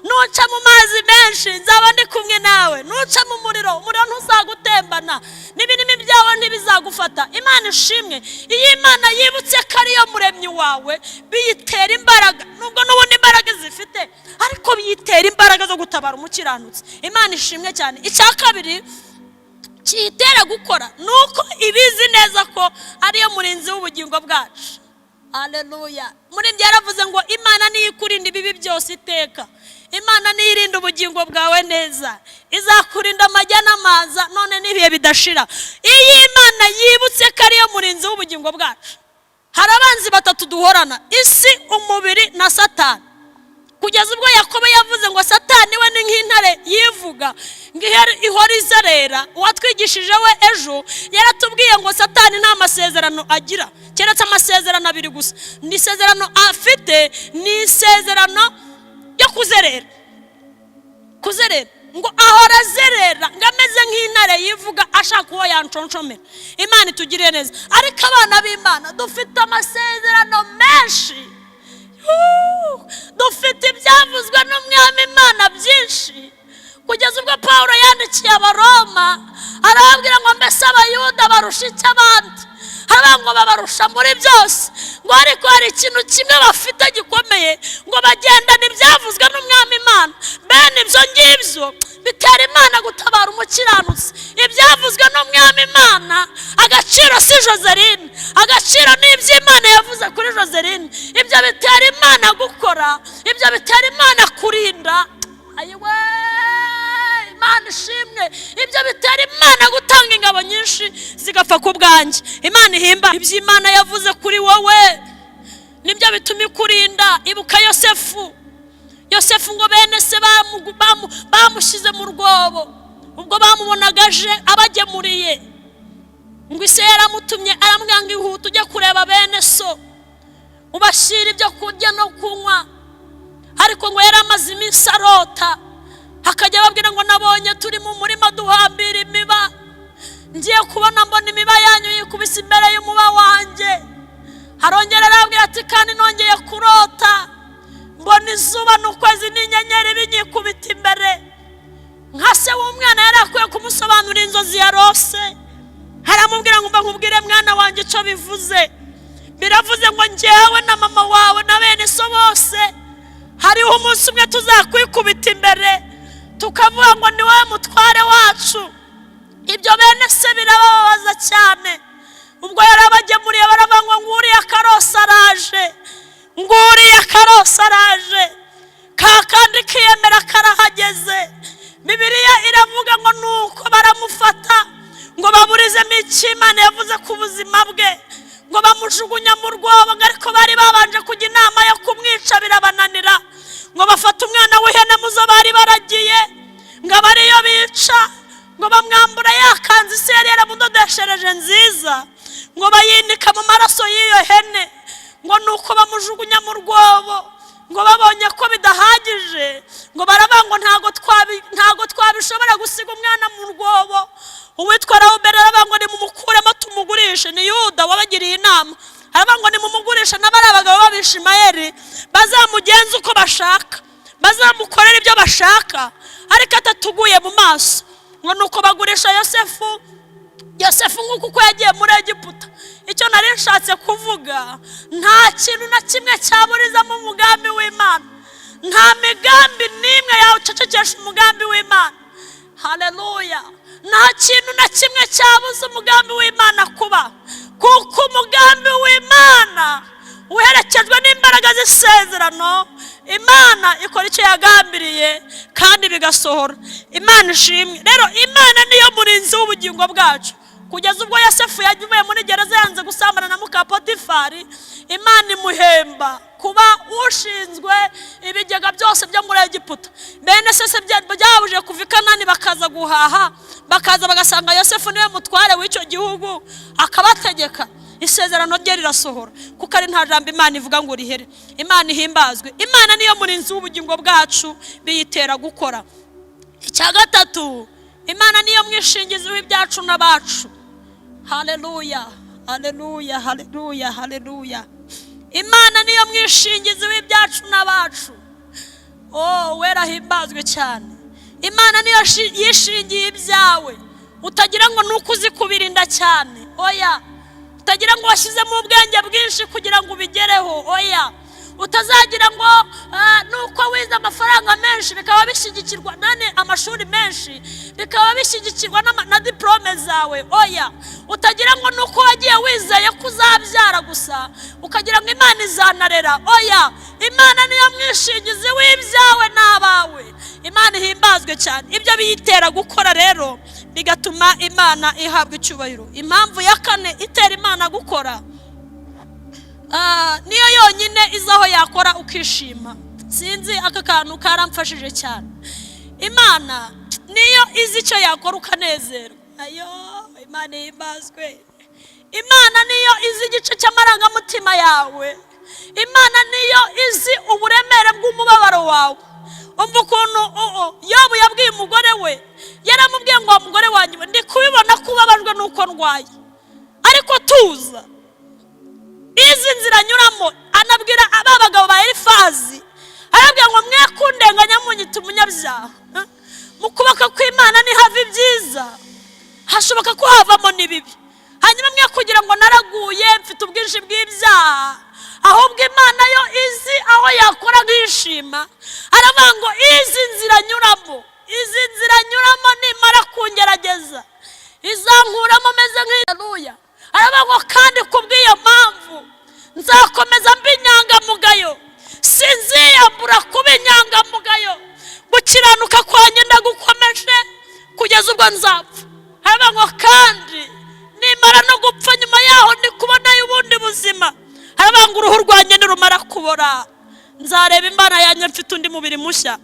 Nuca mu mazi menshi, nzaba ndi kumwe nawe. Nuca mu muriro, umuriro ntuzagutembana, n'ibirimi byawe ntibizagufata." Imana ishimwe. Iyo Imana yibutse ko ariyo muremyi wawe, biyitera imbaraga, nubwo n'ubundi imbaraga zifite, ariko biyitera imbaraga zo gutabara umukiranutsi. Imana ishimwe cyane. Icya kabiri kiyitera gukora ni uko ibizi neza ko ariyo murinzi w'ubugingo bwacu. Aleluya! Muri ibyo yaravuze ngo: "Imana niyo ikurinda ibibi byose iteka." Imana niyo irinda ubugingo bwawe neza, izakurinda amajya n'amaza, none n'ibihe bidashira. Iyo Imana yibutse ko ariyo murinzi w'ubugingo bwacu, hari abanzi batatu duhorana: isi, umubiri na Satani. Kugeza ubwo Yakobo yavuze ngo Satani we ni nk'intare yivuga, ngo ihora izerera. Uwatwigishije we ejo yaratubwiye ngo Satani nta masezerano agira, keretse amasezerano abiri gusa. Ni isezerano afite, ni isezerano ryo kuzerera, kuzerera, ngo ahora azerera, ngo ameze nk'intare yivuga, ashaka uwo yanconshomera. Imana itugiriye neza. Ariko abana b'Imana dufite amasezerano menshi. Dufite ibyavuzwe n'Umwami Imana byinshi, kugeza ubwo Paul yandikiye Abaroma arababwira ngo: "Mbese Abayuda barusha icyo abandi?" Haba ngo babarusha muri byose, ngo ariko hari ikintu kimwe bafite gikomeye, ngo bagendane ibyavuzwe n'Umwami Imana. Bene ibyo ngibyo bitera Imana gutabara umukiranutsi. Ibyavuzwe n'Umwami Imana, agaciro si Joseline, agaciro ni iby'Imana yavuze kuri Joseline. Ibyo bitera Imana gukora, ibyo bitera Imana kurinda. Ayiwe, Imana ishimwe! Ibyo bitera Imana gutanga ingabo nyinshi zigapfa ku bwanjye. Imana ihimba. Iby'Imana yavuze kuri wowe nibyo bituma ikurinda. Ibuka Yosefu. Yosefu ngo bene se bamushyize mu rwobo ubwo bamubonaga aje abagemuriye. Ngo ise yaramutumye, aramubwira ngo: "Ihute ujye kureba bene so, ubashyire ibyo kurya no kunywa." Ariko ngo yari amaze iminsi arota, akajya ababwira ngo: "Nabonye turi mu murima duhambira imiba, ngiye kubona mbona imiba yanyu yikubise imbere y'umuba wanjye." Arongera arabwira ati kandi nongeye kurota mbona izuba n'ukwezi n'inyenyeri binyikubita imbere. Nka se w'umwana yari akwiye kumusobanurira inzozi yarose. Aramubwira ngo mba nkubwire mwana wanjye icyo bivuze. Biravuze ngo njyewe na mama wawe na bene so bose hariho umunsi umwe tuzakwikubita imbere tukavuga ngo ni wowe mutware wacu. Ibyo bene se birababaza cyane. Ubwo yarabagemuriye baravuga ngo nguriya karosi araje, nguriya karosi araje, ka kandi kiyemera karahageze. Bibiliya iravuga ngo nuko baramufata ngo baburizemo icyo Imana yavuze ku buzima bwe, ngo bamujugunya mu rwobo. Ngo ariko bari babanje kujya inama yo kumwica birabananira, ngo bafate umwana w'ihene mu zo bari baragiye ngo abe ariyo bica, ngo bamwambura ya kanzu isi yari yaramudodeshereje nziza, ngo bayinika mu maraso y'iyo hene, ngo nuko bamujugunya mu rwobo. Ngo babonye ko bidahagije, ngo baravuga ngo ntago twabishobora gusiga umwana mu rwobo. Uwitwa Rawuberi aravuga ngo nimumukuremo tumugurishe. Ni Yuda wabagiriye inama, aravuga ngo nimumugurishe n'abari abagabo b'Abishimayeli bazamugenze uko bashaka, bazamukorera ibyo bashaka, ariko atatuguye mu maso. Ngo nuko bagurisha Yosefu. Yosefu nguko uko yagiye muri Egiputa. Icyo nari nshatse kuvuga, nta kintu na kimwe cyaburizamo umugambi w'Imana, nta migambi n'imwe yawucecekesha umugambi w'Imana. Haleluya! Nta kintu na kimwe cyabuza umugambi w'Imana kuba, kuko umugambi w'Imana uherekejwe n'imbaraga z'isezerano. Imana ikora icyo yagambiriye kandi bigasohora. Imana ishimwe. Rero Imana niyo murinzi w'ubugingo bwacu. Kugeza ubwo Yosefu yavuye muri gereza yanze gusambana na muka Potifari, Imana imuhemba kuba ushinzwe ibigega byose byo muri Egiputa. Bene se byabuje kuva i Kanani bakaza guhaha, bakaza bagasanga Yosefu niwe mutware w'icyo gihugu, akabategeka. Isezerano rye rirasohora, kuko ari nta jambo Imana ivuga ngo rihere. Imana ihimbazwe. Imana niyo murinzi w'ubugingo bwacu, biyitera gukora. Icya gatatu, Imana niyo mwishingizi w'ibyacu n'abacu. Haleluya, haleluya, haleluya, haleluya. Imana niyo mwishingizi w'ibyacu n'abacu. Oh, wera himbazwe cyane. Imana niyo yishingiye ibyawe. Utagira ngo nuko uzi kubirinda cyane, oya. Utagira ngo washyizemo ubwenge bwinshi kugira ngo ubigereho, oya. Utazagira ngo nuko wize amafaranga menshi bikaba bishyigikirwa nane amashuri menshi bikaba bishyigikirwa na diplome zawe, oya. Utagira ngo nuko wagiye wizeye ko uzabyara gusa ukagira ngo Imana izanarera, oya. Imana niyo mwishingizi w'ibyawe n'abawe. Imana ihimbazwe cyane. Ibyo biyitera gukora rero bigatuma Imana ihabwa icyubahiro. Impamvu ya kane itera Imana gukora, niyo yonyine izi aho yakora ukishima. Sinzi, aka kantu karamfashije cyane. Imana niyo izi icyo yakora ukanezerwa. Ayo, Imana ihimbazwe. Imana niyo izi igice cy'amarangamutima yawe. Imana niyo izi uburemere bw'umubabaro wawe. Umva ukuntu Yobu yabwiye umugore we, yaramubwiye ngo wa mugore wanjye we, ndi kubibona ko ubabajwe n'uko ndwaye, ariko tuza, izi nzira anyuramo. Anabwira aba bagabo ba Elifazi, arabwira ngo mwe kundenganya munyita umunyabyaha. Mu kuboko kw'Imana nihava ibyiza, hashoboka ko havamo n'ibibi. Hanyuma mwe kugira ngo naraguye mfite ubwinshi bw'ibyaha, ahubwo Imana yo izi aho yakora nkishima. Aravuga ngo izi nzira nyuramo, izi nzira nyuramo nimara kungerageza izankuramo meze nk'iyaruya. Aravuga ngo kandi kubw'iyo mpamvu nzakomeza mba inyangamugayo, sinziyambura kuba inyangamugayo, gukiranuka kwanjye ndagukomeje kugeza ubwo nzapfa. Aravuga ngo kandi nimara no gupfa nyuma yaho ndi kubonayo ubundi buzima. Aravuga ngo uruhu rwanjye nirumara kubora nzareba Imana yanjye mfite undi mubiri mushya.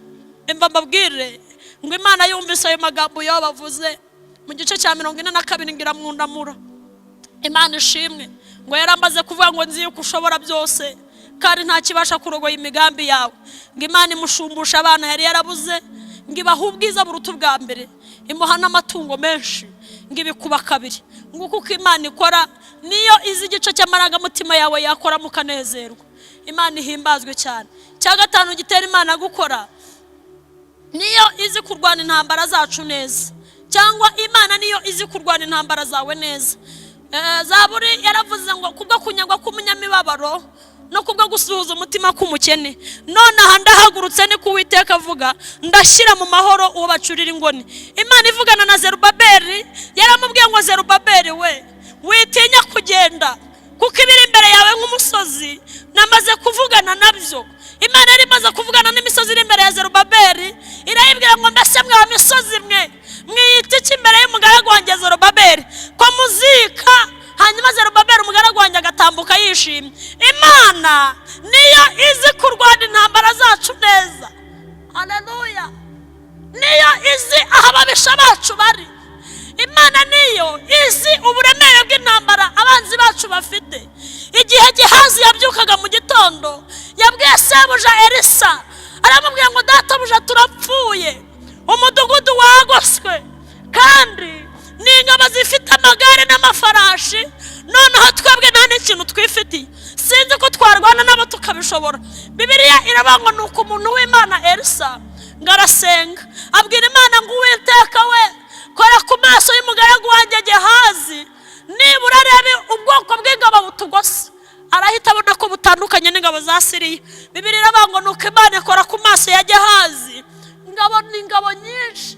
Mba mbabwire ngo Imana yumvise ayo magambo yo bavuze mu gice cya 42 ngira mwundamura. Imana ishimwe. Ngo yaramaze kuvuga ngo nzi yuko ushobora byose kandi nta kibasha kurogoya imigambi yawe. Ngo Imana imushumbusha abana yari yarabuze, ngo ibahe ubwiza buruta ubwa mbere, imuha n'amatungo menshi, ngo ibikuba kabiri. Nguko uko Imana ikora. Niyo izi igice cy'amarangamutima yawe, yakora mukanezerwa. Imana ihimbazwe cyane. Icya gatanu gitera Imana gukora, niyo izi kurwana intambara zacu neza, cyangwa Imana niyo izi kurwana intambara zawe neza. Zaburi yaravuze ngo: "Kubwo kunyagwa k'umunyamibabaro no kubwo gusuhuza umutima k'umukene, none aha ndahagurutse, ni Uwiteka avuga, ndashyira mu mahoro uwo bacurira ingoni." Imana ivugana na Zerubabeli, yaramubwiye ngo: "Zerubabeli we, witinya kugenda, kuko ibiri imbere yawe nk'umusozi namaze kuvugana nabyo." Imana yari imaze kuvugana n'imisozi iri imbere ya Zerubabeli, irayibwira ngo: "Mbese mwa misozi mwe, mwiyita iki imbere y'umugaragu wanjye Zerubabeli, ko muzika, hanyuma Zerubabeli umugaragu wanjye agatambuka yishimye?" Imana niyo izi kurwana intambara zacu neza. Haleluya! Niyo izi aho ababisha bacu bari. Imana niyo izi uburemere bw'intambara abanzi bacu bafite. Igihe Gihazi yabyukaga mu gitondo, yabwiye sebuja Elisa, aramubwira ngo: "Databuja, turapfuye, umudugudu wagoswe kandi ni ingabo zifite amagare n'amafarashi. Noneho twebwe nta n'ikintu twifitiye, sinzi ko twarwana nabo tukabishobora." Bibiliya iravuga ngo ni uko umuntu w'Imana Elisa ngo arasenga, abwira Imana ngo: "Uwiteka we, kora ku maso y'umugaragu wanjye Gehazi, nibura arebe ubwoko bw'ingabo butugose, arahita abona ko butandukanye n'ingabo za Siriya." Bibiliya iravuga ngo nuko Imana ikora ku maso ya Gehazi, ngabo ni ingabo nyinshi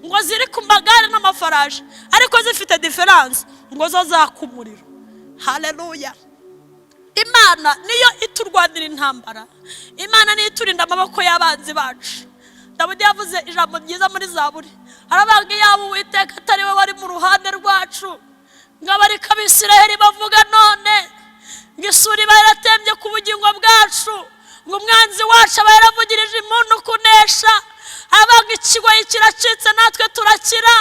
ngo ziri ku magare n'amafarashi, ariko zifite différence, ngo zo zaka umuriro. Haleluya! Imana niyo iturwanira intambara. Imana niyo iturinda amaboko y'abanzi bacu. Dawidi yavuze ijambo ryiza muri Zaburi, aravuga ngo: "Iyaba Uwiteka atari we wari mu ruhande rwacu, ngo abe ariko Abisiraheli bavuga none, ngo isuri iba yaratembye ku bugingo bwacu, ngo umwanzi wacu aba yaravugirije impundu kunesha." Aravuga ngo ikigoyi kiracitse, natwe turakira.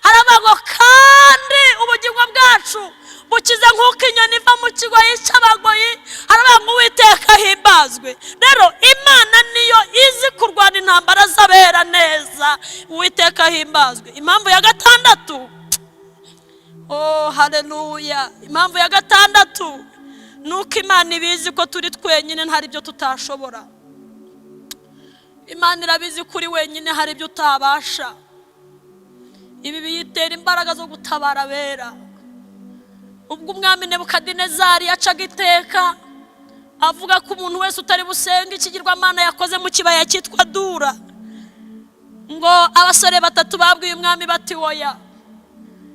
Aravuga ngo kandi ubugingo bwacu bukize nk'uko inyoni iva mu kigoyi cy'abagoyi. Aravuga ngo Uwiteka ahimbazwe. Rero Imana niyo izi kurwana intambara z'abera neza. Uwiteka ahimbazwe. Impamvu ya gatandatu, oh haleluya, impamvu ya gatandatu ni uko Imana ibizi ko turi twenyine hari ibyo tutashobora. Imana irabizi ko uri wenyine hari ibyo utabasha. Ibi biyitera imbaraga zo gutabara abera. Ubwo umwami Nebukadinezari yacaga iteka avuga ko umuntu wese utari busenge ikigirwamana yakoze mu kibaya cyitwa Dura, ngo abasore batatu babwiye umwami bati: "Woya,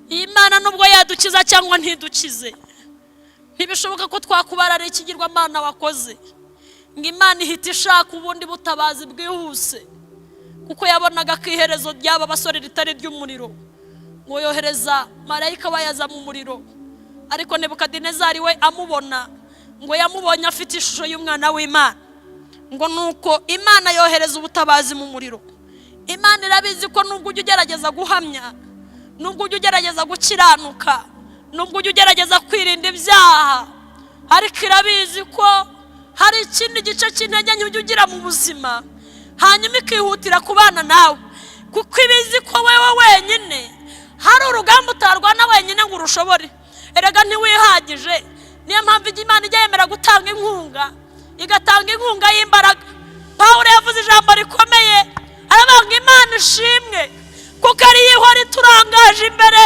iyi Mana nubwo yadukiza cyangwa ntidukize, ntibishoboka ko twakubarara ikigirwamana wakoze." Ngo Imana ihita ishaka ubundi butabazi bwihuse, kuko yabonaga ko iherezo ry'aba basore ritari ry'umuriro. Ngo yohereza marayika wayaza mu muriro, ariko Nebukadinezari we amubona, ngo yamubonye afite ishusho y'umwana w'Imana. Ngo nuko Imana yohereza ubutabazi mu muriro. Imana irabizi ko nubwo ujya ugerageza guhamya, nubwo ujya ugerageza gukiranuka, nubwo ujya ugerageza kwirinda ibyaha, ariko irabizi ko hari ikindi gice cy'intege nke ujya ugira mu buzima, hanyuma ikihutira kubana nawe, kuko ibizi ko wewe wenyine hari urugamba utarwana wenyine ngo urushobore. Erega ntiwihagije. Niyo mpamvu Imana ijya yemera gutanga inkunga, igatanga inkunga y'imbaraga. Pawulo yavuze ijambo rikomeye, aravuga ngo: "Imana ishimwe, kuko ariyo ihora iturangaje imbere,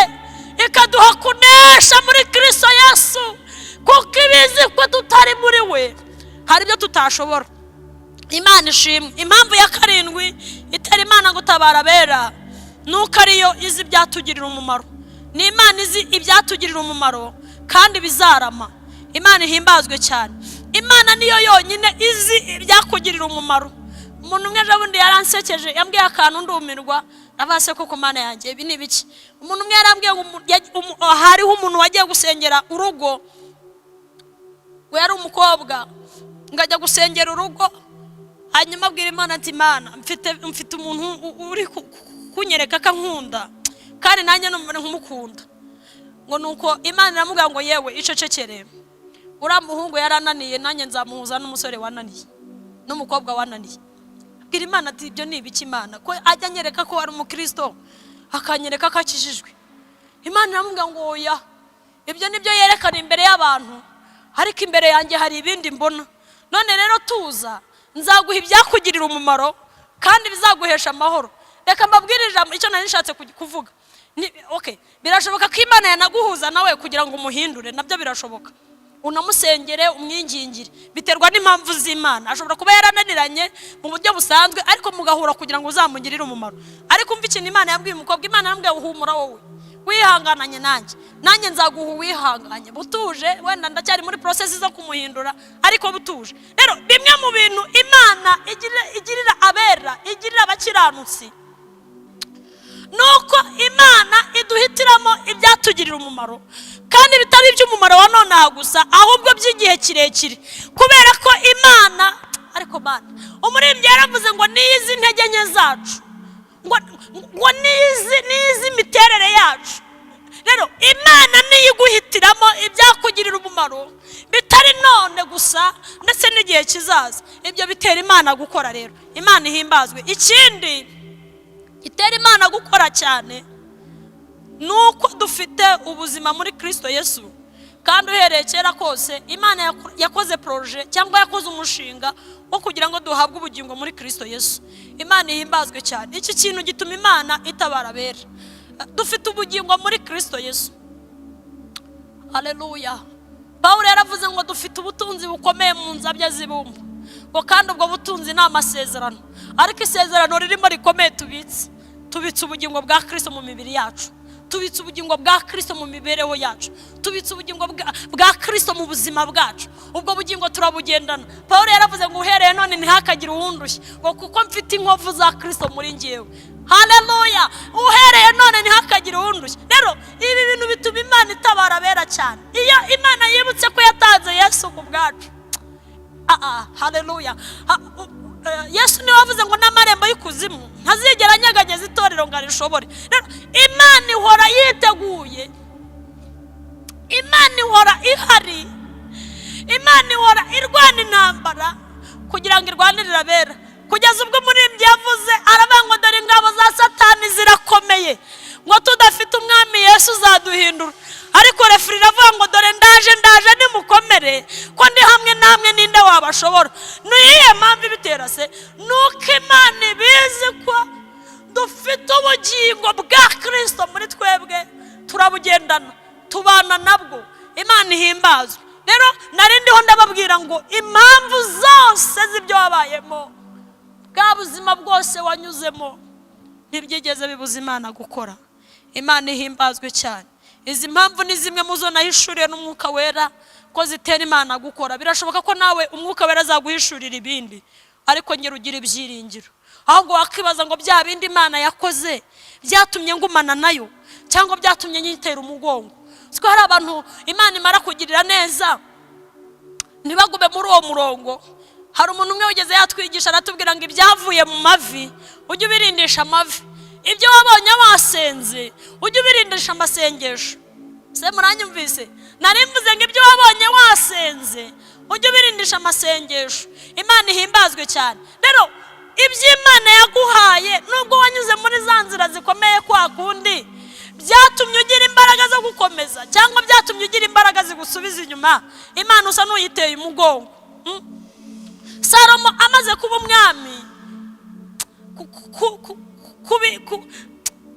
ikaduha kunesha muri Kirisito Yesu," kuko ibizi ko tutari muri we hari ibyo tutashobora. Imana ishimwe. Impamvu ya karindwi itera Imana gutabara abera ni uko ariyo izi ibyatugirira umumaro. Ni Imana izi ibyatugirira umumaro kandi bizarama. Imana ihimbazwe cyane. Imana niyo yonyine izi ibyakugirira umumaro. Umuntu umwe ejo bundi yaransekeje, yambwiye akantu ndumirwa, ndavuga: "Se koko Mana yanjye, ibi ni ibiki?" Umuntu umwe yarambwiye ngo hariho umuntu wagiye gusengera urugo, ngo yari umukobwa, ngo ajya gusengera urugo, hanyuma abwira Imana ati: "Imana, mfite umuntu uri kunyereka ko ankunda, kandi nanjye numva nkumukunda." Ngo nuko Imana iramubwira ngo: "Yewe, icecekere, uriya muhungu yarananiye, nanjye nzamuhuza n'umusore wananiye, n'umukobwa wananiye." Abwira Imana ati: "Ibyo ni ibiki, Imana, ko ajya anyereka ko ari umukristo, akanyereka ko akijijwe?" Imana iramubwira ngo: "Oya." Ibyo nibyo yerekana imbere y'abantu, ariko imbere yanjye hari ibindi mbona. None rero tuza, nzaguha ibyakugirira umumaro kandi bizaguhesha amahoro. Reka mbabwire ijambo, icyo nari nshatse kuvuga. Okay, birashoboka ko Imana yanaguhuza nawe kugira ngo umuhindure, nabyo birashoboka. Unamusengere, umwingingire, biterwa n'impamvu z'Imana. Ashobora kuba yarananiranye mu buryo busanzwe, ariko mugahura kugira ngo uzamugirire umumaro. Ariko umva ikintu Imana yabwiye umukobwa. Imana yambwiye: "Uhumura wowe wihangananye nanjye, nanjye nzaguha uwihanganye." Butuje, wenda ndacyari muri process zo kumuhindura, ariko butuje. Rero bimwe mu bintu Imana igirira abera, igirira abakiranutsi, nuko Imana iduhitiramo ibyatugirira umumaro, kandi bitari iby'umumaro wa nonaha gusa, ahubwo by'igihe kirekire. Kubera ko Imana, ariko Mana, umuririmbyi yaravuze ngo niyizi intege nke zacu, ngo niyizi imiterere yacu. Rero Imana niyo iguhitiramo ibyakugirira umumaro, bitari none gusa, ndetse n'igihe kizaza. Ibyo bitera Imana gukora. Rero Imana ihimbazwe. Ikindi gitera Imana gukora cyane ni uko dufite ubuzima muri Kirisito Yesu. Kandi uhereye kera kose Imana yakoze projet cyangwa yakoze umushinga wo kugira ngo duhabwe ubugingo muri Kirisito Yesu. Imana ihimbazwe cyane. Iki kintu gituma Imana itabara abera. Dufite ubugingo muri Kirisito Yesu. Haleluya! Pawulo yaravuze ngo dufite ubutunzi bukomeye mu nzabya z'ibumba, ngo kandi ubwo butunzi ni amasezerano, ariko isezerano ririmo rikomeye tubitse ubugingo bwa Kirisito mu mibiri yacu, tubitse ubugingo bwa Kirisito mu mibereho yacu, tubitse ubugingo bwa Kirisito mu buzima bwacu. Ubwo bugingo turabugendana. Paul yaravuze ngo uhereye none ntihakagire uwundushya, ngo kuko mfite inkovu za Kirisito muri ngewe. Haleluya! Uhereye none ntihakagire uwundushya. Rero ibi bintu bituma Imana itabara abera cyane. Iyo Imana yibutse ko yatanze Yesu ku bwacu, haleluya! Yesu niwe wavuze ngo n'amarembo y'ikuzimu ntazigera anyeganyeza itorero ngo arishobore. Rero Imana ihora yiteguye, Imana ihora ihari, Imana ihora irwana intambara kugira ngo irwanirire abera, kugeza ubwo umuririmbyi yavuze aravuga ngo dore ingabo za Satani zirakomeye, ngo tudafite Umwami Yesu uzaduhindura. Ariko refrain iravuga ngo dore ndaje, ndaje, nimukomere, ko ndi hamwe namwe, ninde wabashobora? Ni iyihe mpamvu ibitera se? Ni uko Imana ibizi ko dufite ubugingo bwa Kirisito muri twebwe, turabugendana, tubana nabwo. Imana ihimbazwe. Rero nari ndiho ndababwira ngo impamvu zose z'ibyo wabayemo, bwa buzima bwose wanyuzemo, ntibyigeze bibuza Imana gukora. Imana ihimbazwe cyane. Izi mpamvu ni zimwe mu zo nahishuriye n'Umwuka Wera ko zitera Imana gukora. Birashoboka ko nawe Umwuka Wera azaguhishurira ibindi, ariko ngera ugira ibyiringiro. Ahubwo wakibaza ngo bya bindi Imana yakoze byatumye ngumana nayo cyangwa byatumye nyitera umugongo? Siko hari abantu Imana imara kugirira neza ntibagume muri uwo murongo? Hari umuntu umwe wigeze yatwigisha, aratubwira ngo ibyavuye mu mavi ujye ubirindisha amavi, ibyo wabonye wasenze ujye ubirindisha amasengesho. Se muranyumvise? Nari mvuze ngo ibyo wabonye wasenze ujye ubirindisha amasengesho. Imana ihimbazwe cyane. Rero ibyo Imana yaguhaye, nubwo wanyuze muri za nzira zikomeye kwa kundi, byatumye ugira imbaraga zo gukomeza cyangwa byatumye ugira imbaraga zigusubiza inyuma, Imana usa n'uyiteye umugongo? Salomo amaze kuba umwami,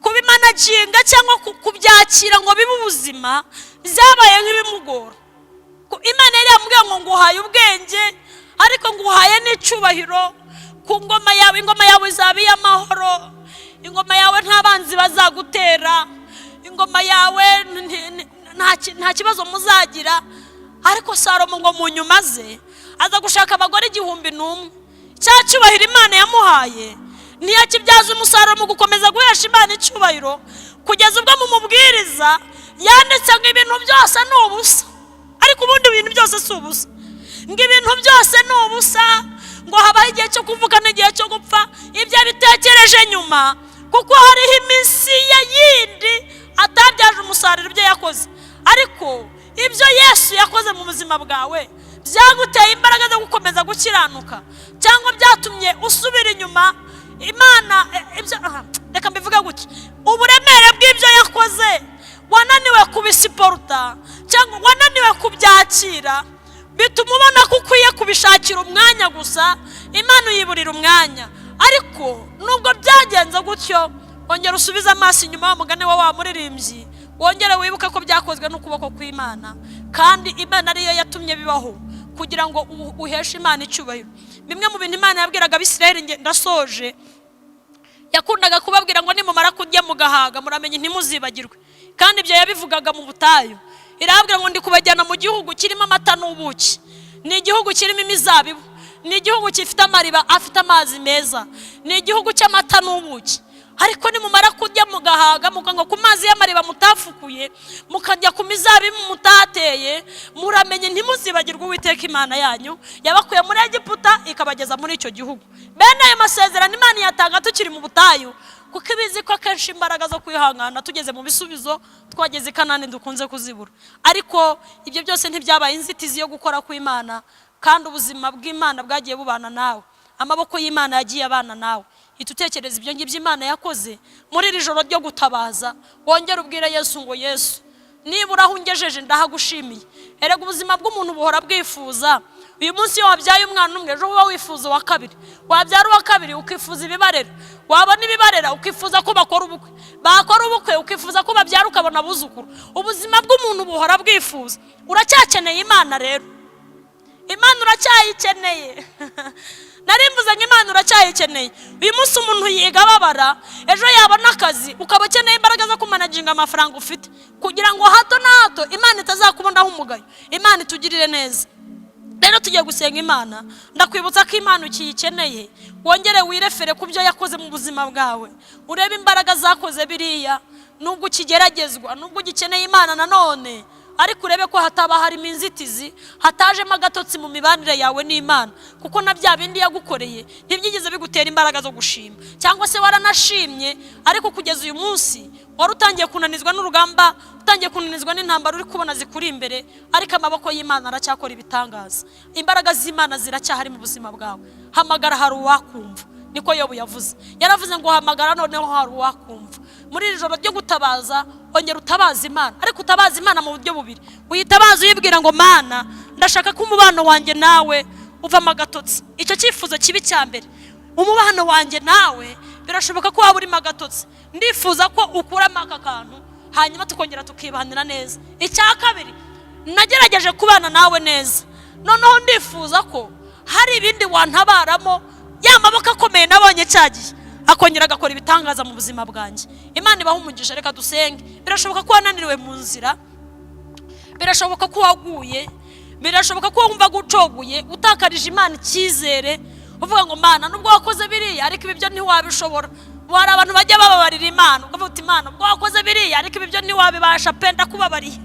kubimanaginga cyangwa kubyakira ngo bibe ubuzima byabaye nk'ibimugora. Imana yari yamubwiye ngo nguhaye ubwenge, ariko nguhaye n'icyubahiro ku ngoma yawe, ingoma yawe izaba iy'amahoro, ingoma yawe nta banzi bazagutera, ingoma yawe nta kibazo muzagira. Ariko Salomo ngo mu nyuma ze aza gushaka abagore 1001. Cya cyubahiro Imana yamuhaye ntiyakibyaza umusaruro mu gukomeza guhesha Imana icyubahiro, kugeza ubwo mu Mubwiriza yanditse ngo ibintu byose ni ubusa. Ariko ubundi ibintu byose si ubusa. Ngo ibintu byose ni ubusa, ngo habaho igihe cyo kuvuka n'igihe cyo gupfa. Ibyo abitekereje nyuma, kuko hariho iminsi ye yindi atabyaje umusaruro ibyo yakoze. Ariko ibyo Yesu yakoze mu buzima bwawe byaguteye imbaraga zo gukomeza gukiranuka cyangwa byatumye usubira inyuma? Imana ibyo, aha, reka mbivuge gutya: uburemere bw'ibyo yakoze Wananiwe kubisupporta cyangwa wananiwe kubyakira, bituma ubona ko ukwiye kubishakira umwanya gusa, Imana uyiburira umwanya. Ariko nubwo byagenze gutyo, wongera usubize amaso inyuma, wa mugani wa muririmbyi, wongere wibuke ko byakozwe n'ukuboko kw'Imana, kandi Imana ariyo yatumye bibaho kugira ngo uheshe Imana icyubahiro. Bimwe mu bintu Imana yabwiraga Abisirayeli, ndasoje, yakundaga kubabwira ngo: "Nimumara kurya mugahaga, muramenye ntimuzibagirwe." Kandi ibyo yabivugaga mu butayu. Irababwira ngo: "Ndi kubajyana mu gihugu kirimo amata n'ubuki, ni igihugu kirimo imizabibu, ni igihugu gifite amariba afite amazi meza, ni igihugu cy'amata n'ubuki. Ariko nimumara kurya mugahaga, mukanywa ku mazi y'amariba mutafukuye, mukajya ku mizabibu mutateye, muramenye ntimuzibagirwe Uwiteka Imana yanyu yabakuye muri Egiputa ikabageza muri icyo gihugu." Bene ayo masezerano Imana iyatanga tukiri mu butayu, kuko ibizi ko akenshi imbaraga zo kwihangana tugeze mu bisubizo, twageze i Kanani, dukunze kuzibura. Ariko ibyo byose ntibyabaye inzitizi yo gukora kw'Imana, kandi ubuzima bw'Imana bwagiye bubana nawe, amaboko y'Imana yagiye abana nawe. Hita utekereza ibyo ngibyo Imana yakoze. Muri iri joro ryo gutabaza, wongere ubwire Yesu ngo: "Yesu, nibura aho ungejeje ndahagushimiye." Erega ubuzima bw'umuntu buhora bwifuza. Uyu munsi iyo wabyaye umwana umwe, ejo uba wifuza uwa kabiri, wabyara uwa kabiri ukifuza ibibarera, wabona ibibarera ukifuza ko bakora ubukwe, bakora ubukwe ukifuza ko babyara ukabona abuzukuru. Ubuzima bw'umuntu buhora bwifuza. Uracyakeneye Imana rero, Imana uracyayikeneye. Nari mvuze ngo Imana uracyayikeneye. Uyu munsi umuntu yiga ababara, ejo yabona akazi ukaba ukeneye imbaraga zo kumanaginga amafaranga ufite, kugira ngo hato na hato Imana itazakubonaho umugayo. Imana itugirire neza. Rero tugiye gusenga Imana. Ndakwibutsa ko Imana ukiyikeneye. Wongere wirefere ku byo yakoze mu buzima bwawe, urebe imbaraga zakoze biriya. Nubwo ukigeragezwa, nubwo ugikeneye Imana nanone, ariko urebe ko hataba harimo inzitizi, hatajemo agatotsi mu mibanire yawe n'Imana, kuko na bya bindi yagukoreye ntibyigeze bigutera imbaraga zo gushima, cyangwa se waranashimye ariko kugeza uyu munsi wari utangiye kunanizwa n'urugamba, utangiye kunanizwa n'intambara uri kubona zikuri imbere. Ariko amaboko y'Imana aracyakora ibitangaza, imbaraga z'Imana ziracyahari mu buzima bwawe. Hamagara hari uwakumva, niko Yobu yavuze. Yaravuze ngo: "Hamagara noneho hari uwakumva." Muri iri joro ryo gutabaza, ongera utabaza Imana, ariko utabaza Imana mu buryo bubiri. Uyitabaza uyibwira ngo: "Mana, ndashaka ko umubano wanjye nawe uvamo agatotsi." Icyo cyifuzo kibi cya mbere. Umubano wanjye nawe birashoboka ko waba urimo agatotsi, ndifuza ko ukuramo aka kantu, hanyuma tukongera tukibanira neza. Icya kabiri, nagerageje kubana nawe neza, noneho ndifuza ko hari ibindi wantabaramo, ya maboko akomeye nabonye cyagiye akongera agakora ibitangaza mu buzima bwanjye. Imana ibaha umugisha. Reka dusenge. Birashoboka ko wananiriwe mu nzira, birashoboka ko waguye, birashoboka ko wumva ucogoye, utakarije Imana icyizere, uvuga ngo: "Mana, nubwo wakoze biriya, ariko ibi byo ntiwabishobora." Hari abantu bajya bababarira Imana, ukavuga uti: "Imana, ubwo wakoze biriya, ariko ibi byo ntiwabibasha pe, ndakubabariye."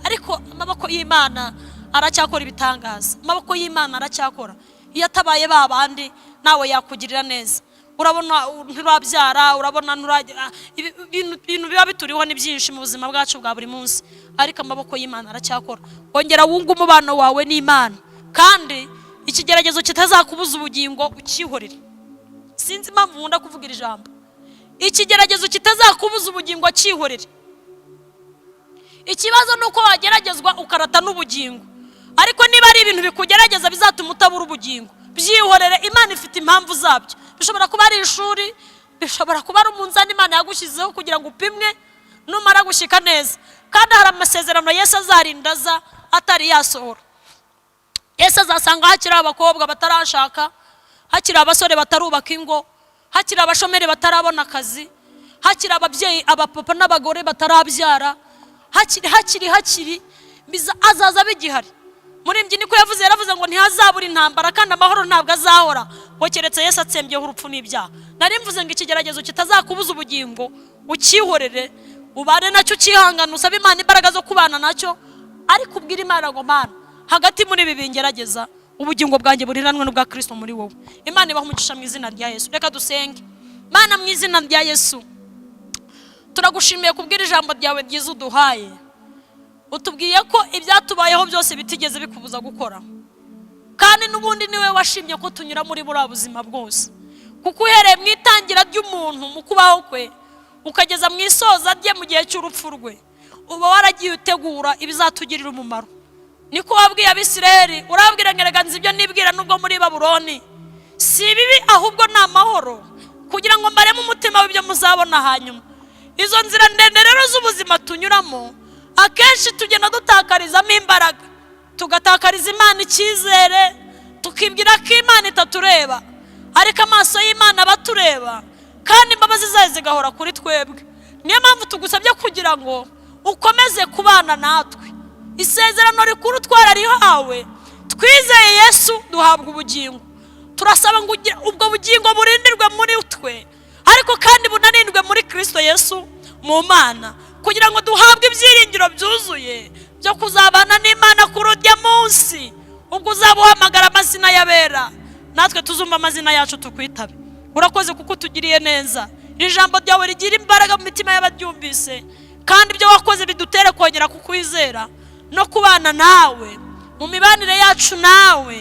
Ariko amaboko y'Imana aracyakora ibitangaza, amaboko y'Imana aracyakora. Iyo atabaye ba bandi, nawe yakugirira neza. Urabona nturabyara, urabona ibintu biba bituriho ni byinshi mu buzima bwacu bwa buri munsi, ariko amaboko y'Imana aracyakora. Wongera wunge umubano wawe n'Imana, kandi ikigeragezo kitazakubuza ubugingo ukihorere. Sinzi impamvu nkunda kuvuga iri jambo: ikigeragezo kitazakubuza ubugingo cyihorere. Ikibazo ni uko wageragezwa ukarata n'ubugingo, ariko niba ari ibintu bikugerageza bizatuma utabura ubugingo, byihorere. Imana ifite impamvu zabyo. Bishobora kuba ari ishuri, bishobora kuba ari umunzani Imana yagushyizeho kugira ngo upimwe numara gushyika neza. Kandi hari amasezerano Yesu azarinda aza atari yasohora. Yesu azasanga hakiri abakobwa batarashaka, hakiri abasore batarubaka ingo, hakiri abashomeri batarabona akazi, hakiri ababyeyi, abapapa n'abagore batarabyara, hakiri, hakiri, hakiri. Azaza bigihari. Muri niko yavuze. Yaravuze ngo ntihazabura intambara, kandi amahoro ntabwo azahora, ngo keretse Yesu atsembyeho urupfu n'ibyaha. Nari mvuze ngo ikigeragezo kitazakubuza ubugingo ukihorere, ubane nacyo ukihangana, usabe Imana imbaraga zo kubana nacyo, ariko ubwire Imana ngo: "Mana, hagati muri ibi bingerageza, ubugingo bwanjye buriranwe n'ubwa Kirisito muri wowe." Imana ibaha umugisha mu izina rya Yesu. Reka dusenge. Mana, mu izina rya Yesu, turagushimiye kubwira ijambo ryawe ryiza uduhaye. Utubwiye ko ibyatubayeho byose bitigeze bikubuza gukora, kandi n'ubundi niwe washimye ko tunyura muri buriya buzima bwose, kuko uhereye mu itangira ry'umuntu mu kubaho kwe ukageza mu isoza rye mu gihe cy'urupfu rwe. Uba waragiye utegura ibizatugirira umumaro. Niko wabwiye Abisirayeli, urababwira ngo: "Erega nzi ibyo nibwira nubwo muri Babuloni, si ibibi ahubwo ni amahoro, kugira ngo mbareme umutima w'ibyo muzabona hanyuma." Izo nzira ndende rero z'ubuzima tunyuramo, akenshi tugenda dutakarizamo imbaraga, tugatakariza Imana icyizere, tukibwira ko Imana itatureba. Ariko amaso y'Imana aba atureba, kandi imbabazi zayo zigahora kuri twebwe. Niyo mpamvu tugusabye kugira ngo ukomeze kubana natwe. Isezerano rikuru twararihawe, twizeye Yesu duhabwa ubugingo. Turasaba ngo ubwo bugingo burindirwe muri twe, ariko kandi bunarindwe muri Kirisito Yesu mu Mana, kugira ngo duhabwe ibyiringiro byuzuye byo kuzabana n'Imana kuri urya munsi, ubwo uzaba uhamagara amazina y'abera, natwe tuzumva amazina yacu tukwitabe. Urakoze kuko utugiriye neza. Iri jambo ryawe rigira imbaraga mu mitima y'abaryumvise, kandi ibyo wakoze bidutere kongera kukwizera no kubana nawe mu mibanire yacu nawe.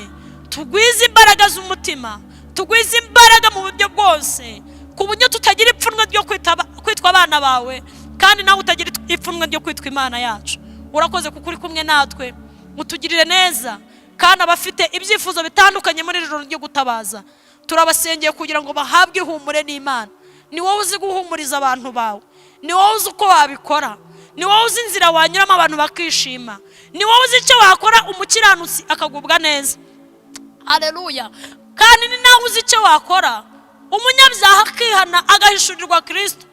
Tugwize imbaraga z'umutima, tugwize imbaraga mu buryo bwose, ku buryo tutagira ipfunwe ryo kwitwa abana bawe, kandi nawe utagira ipfunwe ryo kwitwa Imana yacu. Urakoze kuko uri kumwe natwe. Utugirire neza, kandi abafite ibyifuzo bitandukanye muri iri joro ryo gutabaza, turabasengeye kugira ngo bahabwe ihumure n'Imana. Ni wowe uzi guhumuriza abantu bawe, ni wowe uzi uko wabikora, ni wowe uzi inzira wanyuramo abantu bakishima, ni wowe uzi icyo wakora umukiranutsi akagubwa neza. Hareruya! Kandi ni nawe uzi icyo wakora umunyabyaha akihana, agahishurirwa Kirisito.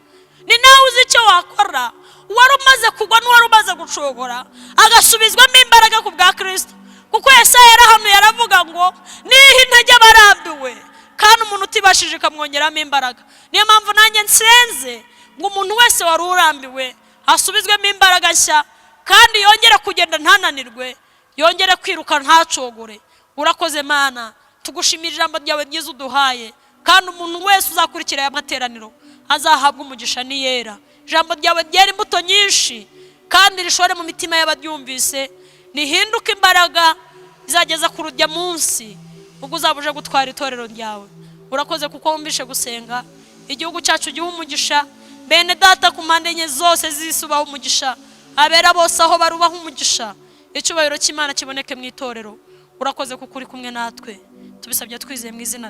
Ni nawe uzi icyo wakora uwari umaze kugwa n'uwari umaze gucogora agasubizwamo imbaraga ku bwa Kirisito, kuko Yesaya yarahanuye aravuga ngo: "Niha intege abarambiwe, kandi umuntu utibashije ikamwongeramo imbaraga." Niyo mpamvu nanjye nsenze ngo umuntu wese wari urambiwe asubizwemo imbaraga nshya, kandi yongere kugenda ntananirwe, yongere kwiruka ntacogore. Urakoze Mana, tugushimira ijambo ryawe ryiza uduhaye, kandi umuntu wese uzakurikira aya materaniro azahabwa umugisha niyera. Ijambo ryawe ryera imbuto nyinshi, kandi rishore mu mitima y'abaryumvise, rihinduke imbaraga izageza ku rujya munsi ubwo uzaba uje gutwara itorero ryawe. Urakoze kuko wumvishe gusenga. Igihugu cyacu giha umugisha, bene data ku mpande enye zose z'isi ubaha umugisha, abera bose aho barubaha umugisha. Icyubahiro cy'Imana kiboneke mu itorero. Urakoze kuko uri kumwe natwe. Tubisabye twizeye mu izina